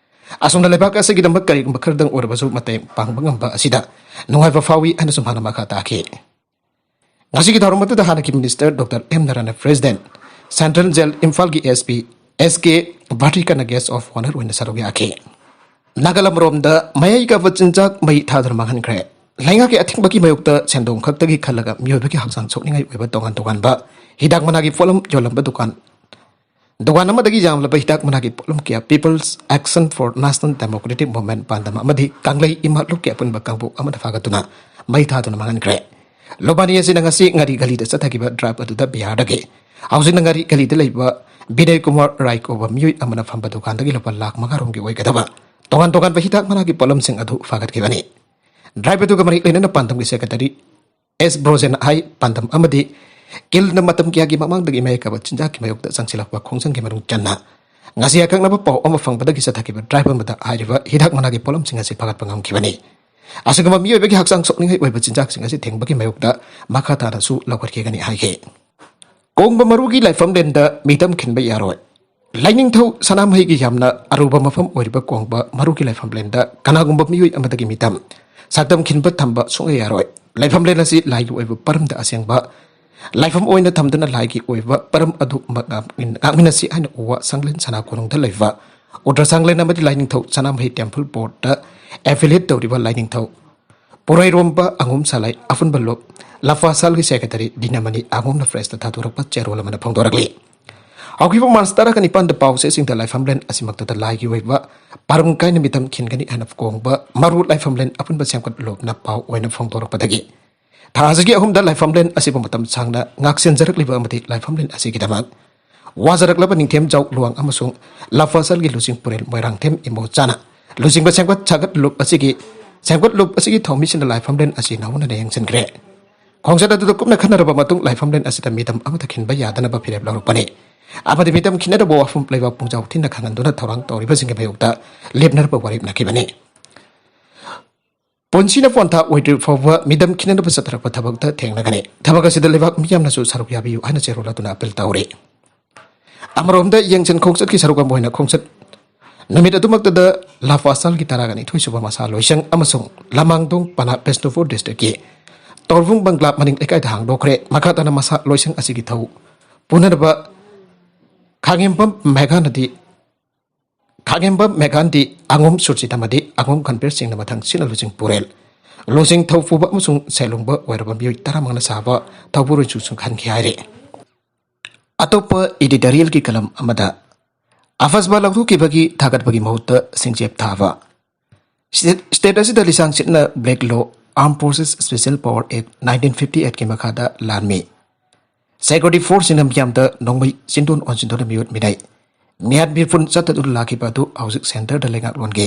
ꯑꯁꯨꯝꯅ ꯂꯩꯕꯥꯛ ꯑꯁꯤꯒꯤꯗꯃꯛ ꯀꯔꯤꯒꯨꯝꯕ ꯈꯔꯗꯪ ꯑꯣꯏꯔꯕꯁꯨ ꯃꯇꯦꯡ ꯄꯥꯡꯕ ꯉꯝꯕ ꯑꯁꯤꯗ ꯅꯨꯡꯉꯥꯏꯕ ꯐꯥꯎꯏ ꯍꯥꯏꯅꯁꯨ ꯃꯍꯥꯛꯅ ꯃꯈꯥ ꯇꯥꯈꯤ꯫ ꯉꯁꯤꯒꯤ ꯊꯧꯔꯝ ꯑꯗꯨꯗ ꯍꯥꯟꯅꯒꯤ Minister Doctor M Narayana President, Central Jail ꯏꯝꯐꯥꯜꯒꯤ S P S K ꯚꯥꯇꯤꯀꯥꯅ Guest of Honour ꯑꯣꯏꯅ ꯁꯔꯨꯛ ꯌꯥꯈꯤ꯫ ꯅꯥꯒꯥꯂꯝ ꯔꯣꯝꯗ ꯃꯌꯥꯏ ꯀꯥꯕ ꯆꯤꯟꯖꯥꯛ ꯃꯩ ꯊꯥꯗꯨꯅ ꯃꯥꯡꯍꯟꯈ꯭ꯔꯦ꯫ ꯂꯩꯉꯥꯛꯀꯤ ꯑꯊꯤꯡꯕꯒꯤ ꯃꯥꯌꯣꯛꯇ ꯁꯦꯟꯗꯣꯡ ꯈꯛꯇꯒꯤ ꯈꯜꯂꯒ ꯃꯤꯑꯣꯏꯕꯒꯤ ꯍꯛꯆꯥꯡ ꯁꯣꯛꯅꯤꯡꯉꯥꯏ ꯑꯣꯏꯕ ꯇꯣꯉꯥꯟ ꯇꯣꯉꯥꯟꯕ ꯍꯤꯗꯥꯛ ꯃꯅꯥꯒꯤ ꯄꯣꯠꯂꯝ ꯌꯣꯜꯂꯝꯕ ꯗꯨꯀꯥꯟ ꯗꯨꯀꯥꯟ ꯑꯃꯗꯒꯤ ꯌꯥꯝꯂꯕ ꯍꯤꯗꯥꯛ ꯃꯅꯥꯒꯤ ꯄꯣꯠꯂꯝ ꯀꯌꯥ People's Action for National Democratic Movement ꯄꯥꯟꯗꯝ ꯑꯃꯗꯤ ꯀꯪꯂꯩ ꯏꯃꯥ ꯂꯨꯞꯀꯤ ꯑꯄꯨꯟꯕ ꯀꯥꯡꯕꯨ ꯑꯃꯗ ꯐꯥꯒꯠꯇꯨꯅ ꯃꯩ ꯊꯥꯗꯨꯅ ꯃꯥꯡꯍꯟꯈ꯭ꯔꯦ꯫ ꯂꯨꯕꯥꯅꯤ ꯑꯁꯤꯅ ꯉꯁꯤ ꯉꯥꯔꯤ ꯘꯂꯤꯗ ꯆꯠꯊꯈꯤꯕ drive ꯑꯗꯨꯗ ꯕꯤꯍꯥꯔꯗꯒꯤ ꯍꯧꯖꯤꯛꯅ ꯉꯥꯔꯤ ꯒꯂꯤꯗ ꯂꯩꯕ ꯕꯤꯅꯌ ꯀꯨꯃꯥꯔ ꯔꯥꯏ ꯀꯧꯕ ꯃꯤꯑꯣꯏ ꯑꯃꯅ ꯐꯝꯕ ꯗꯨꯀꯥꯟꯗꯒꯤ ꯂꯨꯄꯥ ꯂꯥꯈ ꯃꯉꯥ ꯔꯣꯝꯒꯤ ꯑꯣꯏꯒꯗꯕ ꯇꯣꯉꯥꯟ ꯇꯣꯉꯥꯟꯕ ꯍꯤꯗꯥꯛ ꯃꯅꯥꯒꯤ ꯄꯣꯠꯂꯝꯁꯤꯡ ꯑꯗꯨ ꯐꯥꯒꯠꯈꯤꯕꯅꯤ꯫ ꯗ꯭ꯔꯥꯏꯕ ꯑꯗꯨꯒ ꯃꯔꯤ ꯂꯩꯅꯅ ꯄꯥꯟꯗꯝꯒꯤ ꯁꯦꯀ꯭ꯔꯦꯇꯔꯤ ꯑꯦꯁ ꯕ꯭ꯔꯣꯖꯦꯟ ꯍꯥꯏ ꯄꯥꯟꯗꯝ ꯑꯃꯗꯤ ꯀꯤꯜꯅ ꯃꯇꯝ ꯀꯌꯥꯒꯤ ꯃꯃꯥꯡꯗꯒꯤ ꯃꯌꯥꯏ ꯀꯥꯕ ꯆꯤꯟꯖꯥꯛꯀꯤ ꯃꯥꯌꯣꯛꯇ ꯆꯪꯁꯤꯜꯂꯛꯄ ꯈꯣꯡꯖꯪꯒꯤ ꯃꯅꯨꯡ ꯆꯟꯅ ꯉꯁꯤ ꯑꯀꯛꯅꯕ ꯄꯥꯎ ꯑꯃ ꯐꯪꯕꯗꯒꯤ ꯆꯠꯊꯈꯤꯕ ꯗ꯭ꯔꯥꯏꯕ ꯑꯃꯗ ꯍꯥꯏꯔꯤꯕ ꯍꯤꯗꯥꯛ ꯃꯅꯥꯒꯤ ꯄꯣꯠꯂꯝꯁꯤꯡ ꯑꯁꯤ ꯐꯥꯒꯠꯄ ꯉꯝꯈꯤꯕꯅꯤ꯫ ꯑꯁꯤꯒꯨꯝꯕ ꯃꯤꯑꯣꯏꯕꯒꯤ ꯍꯛꯆꯥꯡ ꯁꯣꯛꯅꯤꯡꯉꯥꯏ ꯑꯣꯏꯕ ꯆꯤꯟꯖꯥꯛꯁꯤꯡ ꯑꯁꯤ ꯊꯤꯡꯕꯒꯤ ꯃꯥꯌꯣꯛꯇ ꯃꯈꯥ ꯇꯥꯅꯁꯨ ꯂꯧꯈꯠꯈꯤꯒꯅꯤ ꯍꯥꯏꯈꯤ꯫ ꯀꯣꯡꯕ ꯃꯔꯨꯒꯤ ꯂꯥꯏꯐꯝꯂꯦꯟꯗ ꯃꯤꯇꯝ ꯈꯤꯟꯕ ꯌꯥꯔꯣꯏ꯫ ꯂꯥꯏꯅꯤꯡꯊꯧ ꯁꯅꯥꯃꯍꯤꯒꯤ ꯌꯥꯝꯅ ꯑꯔꯨꯕ ꯃꯐꯝ ꯑꯣꯏꯔꯤꯕ ꯀꯣꯡꯕ ꯃꯔꯨꯒꯤ ꯂꯥꯏꯐꯝꯂꯦꯟꯗ ꯀꯅꯥꯒꯨꯝꯕ ꯃꯤꯑꯣꯏ ꯑꯃꯗꯒꯤ ꯃꯤꯇꯝ ꯁꯛꯇꯝ ꯈꯤꯟꯕ ꯊꯝꯕ ꯁꯨꯡꯌꯥ ꯌꯥꯔꯣꯏ꯫ ꯂꯥꯏꯐꯝꯂꯦꯟ ꯑꯁꯤ ꯂꯥꯏꯒꯤ ꯑꯣꯏꯕ ꯄꯔꯝꯗ ꯑꯁꯦꯡꯕ ꯂꯥꯏꯐꯝ ꯑꯣꯏꯅ ꯊꯝꯗꯨꯅ ꯂꯥꯏꯒꯤ ꯑꯣꯏꯕ ꯄꯔꯝ ꯑꯗꯨ ꯉꯥꯛꯃꯤꯟꯅꯁꯤ ꯍꯥꯏꯅ ꯎ ꯋꯥ ꯁꯪꯂꯦꯟ ꯁꯅꯥ ꯀꯣꯅꯨꯡꯗ ꯂꯩꯕ ꯎꯗ꯭ꯔ ꯁꯪꯂꯦꯟ ꯑꯃꯗꯤ ꯂꯥꯏꯅꯤꯡꯊꯧ ꯁꯅꯥꯃꯍꯤ ꯇꯦꯝꯄꯜ ꯕꯣꯔꯗꯇ ꯑꯦꯐꯤꯂꯤꯌꯦꯠ ꯇꯧꯔꯤꯕ ꯂꯥꯏꯅꯤꯡꯊꯧ ꯄꯨꯔꯩꯔꯣꯝꯕ ꯑꯉꯣꯝ ꯁꯥꯂꯥꯏ ꯑꯄꯨꯟꯕ ꯂꯨꯞ ꯂꯐꯥꯁꯥꯜꯒꯤ ꯁꯦꯀ꯭ꯔꯦꯇꯔꯤ ꯗꯤꯅꯃꯅꯤ ꯑꯉꯣꯝꯅ ꯄ꯭ꯔꯦꯁꯇ ꯊꯥꯗꯣꯔꯛꯄ ꯆꯦꯔꯣꯜ ꯑꯃꯅ ꯐꯣꯡꯗꯣꯔꯛꯂꯤ꯫ ꯍꯧꯈꯤꯕ ꯃꯥꯔꯆ ꯇꯔꯥꯒ ꯅꯤꯄꯥꯟꯗ ꯄꯥꯎ ꯆꯦꯁꯤꯡꯗ ꯂꯥꯏꯐꯝꯂꯦꯟ ꯑꯁꯤꯃꯛꯇꯗ ꯂꯥꯏꯒꯤ ꯑꯣꯏꯕ ꯄꯥꯔꯝ ꯀꯥꯏꯅ ꯃꯤꯇꯝ ꯈꯤꯟꯒꯅꯤ ꯍꯥꯏꯅ ꯀꯣꯡꯕ ꯃꯔꯨ ꯂꯥꯏꯐꯝꯂꯦꯟ ꯑꯄꯨꯟꯕ ꯁꯦꯝꯒꯠꯂꯣꯞꯅ ꯄꯥꯎ ꯑꯣꯏꯅ ꯐꯣꯡꯗꯣꯔꯛꯄꯗꯒꯤ ꯊꯥ ꯑꯁꯤꯒꯤ ꯑꯍꯨꯝꯗ ꯂꯥꯏꯐꯝꯂꯦꯟ ꯑꯁꯤꯕꯨ ꯃꯇꯝ ꯁꯥꯡꯅ ꯉꯥꯛꯁꯦꯟꯖꯔꯛꯂꯤꯕ ꯑꯃꯗꯤ ꯂꯥꯏꯐꯝꯂꯦꯟ ꯑꯁꯤꯒꯤꯗꯃꯛ ꯋꯥꯖꯔꯛꯂꯕ ꯅꯤꯡꯊꯦꯝꯖꯥꯎ ꯂꯨꯋꯥꯡ ꯑꯃꯁꯨꯡ ꯂꯐꯥꯁꯜꯒꯤ ꯂꯨꯆꯤꯡ ꯄꯨꯔꯦꯜ ꯃꯣꯏꯔꯥꯡꯊꯦꯝ ꯏꯃꯣꯆꯥꯅ ꯂꯨꯆꯤꯡꯕ ꯁꯦꯝꯒꯠ ꯁꯥꯒꯠ ꯂꯨꯞ ꯑꯁꯤꯒꯤ ꯁꯦꯝꯒꯠ ꯂꯨꯞ ꯑꯁꯤꯒꯤ ꯊꯧꯃꯤꯁꯤꯡꯅ ꯂꯥꯏꯐꯝꯂꯦꯟ ꯑꯁꯤ ꯅꯧꯍꯧꯅꯅ ꯌꯦꯡꯁꯤꯟꯈ꯭ꯔꯦ꯫ ꯈꯣꯡꯆꯠ ꯑꯗꯨꯗ ꯀꯨꯞꯅ ꯈꯟꯅꯔꯕ ꯃꯇꯨꯡ ꯂꯥꯏꯐꯝꯂꯦꯟ ꯑꯁꯤꯗ ꯃꯤꯇꯝ ꯑꯃꯠꯇ ꯈꯤꯟꯕ ꯌꯥꯗꯅꯕ ꯐꯤꯔꯦꯞ ꯂꯧꯔꯛꯄꯅꯤ ꯑꯃꯗꯤ ꯃꯤꯇꯝ ꯈꯤꯟꯅꯗꯕ ꯋꯥꯐꯝ ꯂꯩꯕꯥꯛ ꯄꯨꯡꯖꯥꯎ ꯊꯤꯟꯅ ꯈꯪꯍꯟꯗꯨꯅ ꯊꯧꯔꯥꯡ ꯇꯧꯔꯤꯕꯁꯤꯡꯒꯤ ꯃꯥꯌꯣꯛꯇ ꯂꯦꯞꯅꯔꯕ ꯋꯥꯔꯦꯞ ꯅꯈꯤꯕꯅꯤ꯫ ꯄꯨꯟꯁꯤꯅ ꯄꯣꯟꯊꯥ ꯑꯣꯏꯗ꯭ꯔꯤ ꯐꯥꯎꯕ ꯃꯤꯇꯝ ꯈꯤꯟꯅꯅꯕ ꯆꯠꯊꯔꯛꯄ ꯊꯕꯛꯇ ꯊꯦꯡꯅꯒꯅꯤ꯫ ꯊꯕꯛ ꯑꯁꯤꯗ ꯂꯩꯕꯥꯛ ꯃꯤꯌꯥꯝꯅꯁꯨ ꯁꯔꯨꯛ ꯌꯥꯕꯤꯌꯨ ꯍꯥꯏꯅ ꯆꯦꯔꯣꯜ ꯑꯗꯨꯅ ꯑꯄꯤꯜ ꯇꯧꯔꯤ꯫ ꯑꯃꯔꯣꯝꯗ ꯌꯦꯡꯁꯤꯟ ꯈꯣꯡꯆꯠꯀꯤ ꯁꯔꯨꯛ ꯑꯃ ꯑꯣꯏꯅ ꯈꯣꯡꯆꯠ ꯅꯨꯃꯤꯠ ꯑꯗꯨꯃꯛꯇꯗ ꯂꯐꯥꯁꯥꯜꯒꯤ ꯇꯔꯥꯒ ꯅꯤꯊꯣꯏ ꯁꯨꯕ ꯃꯁꯥ ꯂꯣꯏꯁꯪ ꯑꯃꯁꯨꯡ ꯂꯃꯥꯡꯗꯣꯡ ꯄꯅꯥ ꯕꯤꯁꯅꯨꯄꯨꯔ ꯗꯤꯁꯇ꯭ꯔꯤꯛꯀꯤ ꯇꯧꯔꯕꯨꯡ ꯕꯪꯒ꯭ꯂꯥ ꯃꯅꯤꯡ ꯂꯩꯀꯥꯏꯗ ꯍꯥꯡꯗꯣꯛꯈ꯭ꯔꯦ꯫ ꯃꯈꯥ ꯇꯥꯅ ꯃꯁꯥ ꯂꯣꯏꯁꯪ ꯑꯁꯤꯒꯤ ꯊꯧ ꯄꯨꯅꯅꯕ ꯈꯥꯉꯦꯝꯕꯝ ꯃꯦꯘꯥꯅꯗꯤ ꯈꯥꯉꯦꯝꯕꯝ ꯃꯦꯘꯥꯟꯗꯤ ꯑꯉꯣꯝ ꯁꯨꯔꯖꯤꯠ ꯑꯃꯗꯤ ꯑꯉꯣꯝ ꯒꯝꯚꯤꯔ ꯁꯤꯡꯅ ꯃꯊꯪ ꯁꯤꯠꯅ ꯂꯨꯆꯤꯡ ꯄꯨꯔꯦꯜ ꯂꯨꯆꯤꯡ ꯊꯧ ꯄꯨꯕ ꯑꯃꯁꯨꯡ ꯁꯦꯜꯂꯨꯡꯕ ꯑꯣꯏꯔꯕ ꯃꯤꯑꯣꯏ ꯇꯔꯥꯃꯉꯥꯅ ꯁꯥꯕ ꯊꯧꯕꯨꯔꯣꯏꯁꯨ ꯈꯟꯈꯤ ꯍꯥꯏꯔꯤ꯫ ꯑꯇꯣꯞꯄ ꯏꯗꯤꯇꯣꯔꯤꯌꯦꯜꯒꯤ ꯀꯂꯝ ꯑꯃꯗ ꯑꯐꯖꯕ ꯂꯧꯊꯣꯛꯈꯤꯕꯒꯤ ꯊꯥꯒꯠꯄꯒꯤ ꯃꯍꯨꯠꯇ ꯁꯤꯡꯆꯦꯞ ꯊꯥꯕ꯫ ꯁ꯭ꯇꯦꯠ ꯑꯁꯤꯗ ꯂꯤꯁꯥꯡ ꯁꯤꯠꯅ ꯕ꯭ꯂꯦꯛ ꯂꯣ, ꯑꯥꯔꯝ ꯐꯣꯔꯁꯦꯁ ꯁ꯭ꯄꯦꯁꯤꯌꯦꯜ ꯄꯋꯥꯔ ꯑꯦꯛ ꯅꯥꯏꯟꯇꯤꯟ ꯐꯤꯐꯇꯤ ꯑꯩꯠꯀꯤ ꯃꯈꯥꯗ ꯂꯥꯟꯃꯤ ꯁꯦꯀ꯭ꯌꯨꯔꯤꯇꯤ ꯐꯣꯔꯁꯁꯤꯡꯅ ꯃꯤꯌꯥꯝꯗ ꯅꯣꯡꯃꯩ ꯆꯤꯟꯗꯣꯟ ꯑꯣꯟꯁꯤꯟꯗꯨꯅ ꯃꯤꯑꯣꯠ ꯃꯤꯅꯩ꯫ ꯃꯤꯍꯥꯠ ꯃꯤꯄꯨꯟ ꯆꯠꯊꯗꯨꯅ ꯂꯥꯛꯈꯤꯕ ꯑꯗꯨ ꯍꯧꯖꯤꯛ ꯁꯦꯟꯇꯔꯗ ꯂꯩꯉꯥꯛꯂꯣꯟꯒꯤ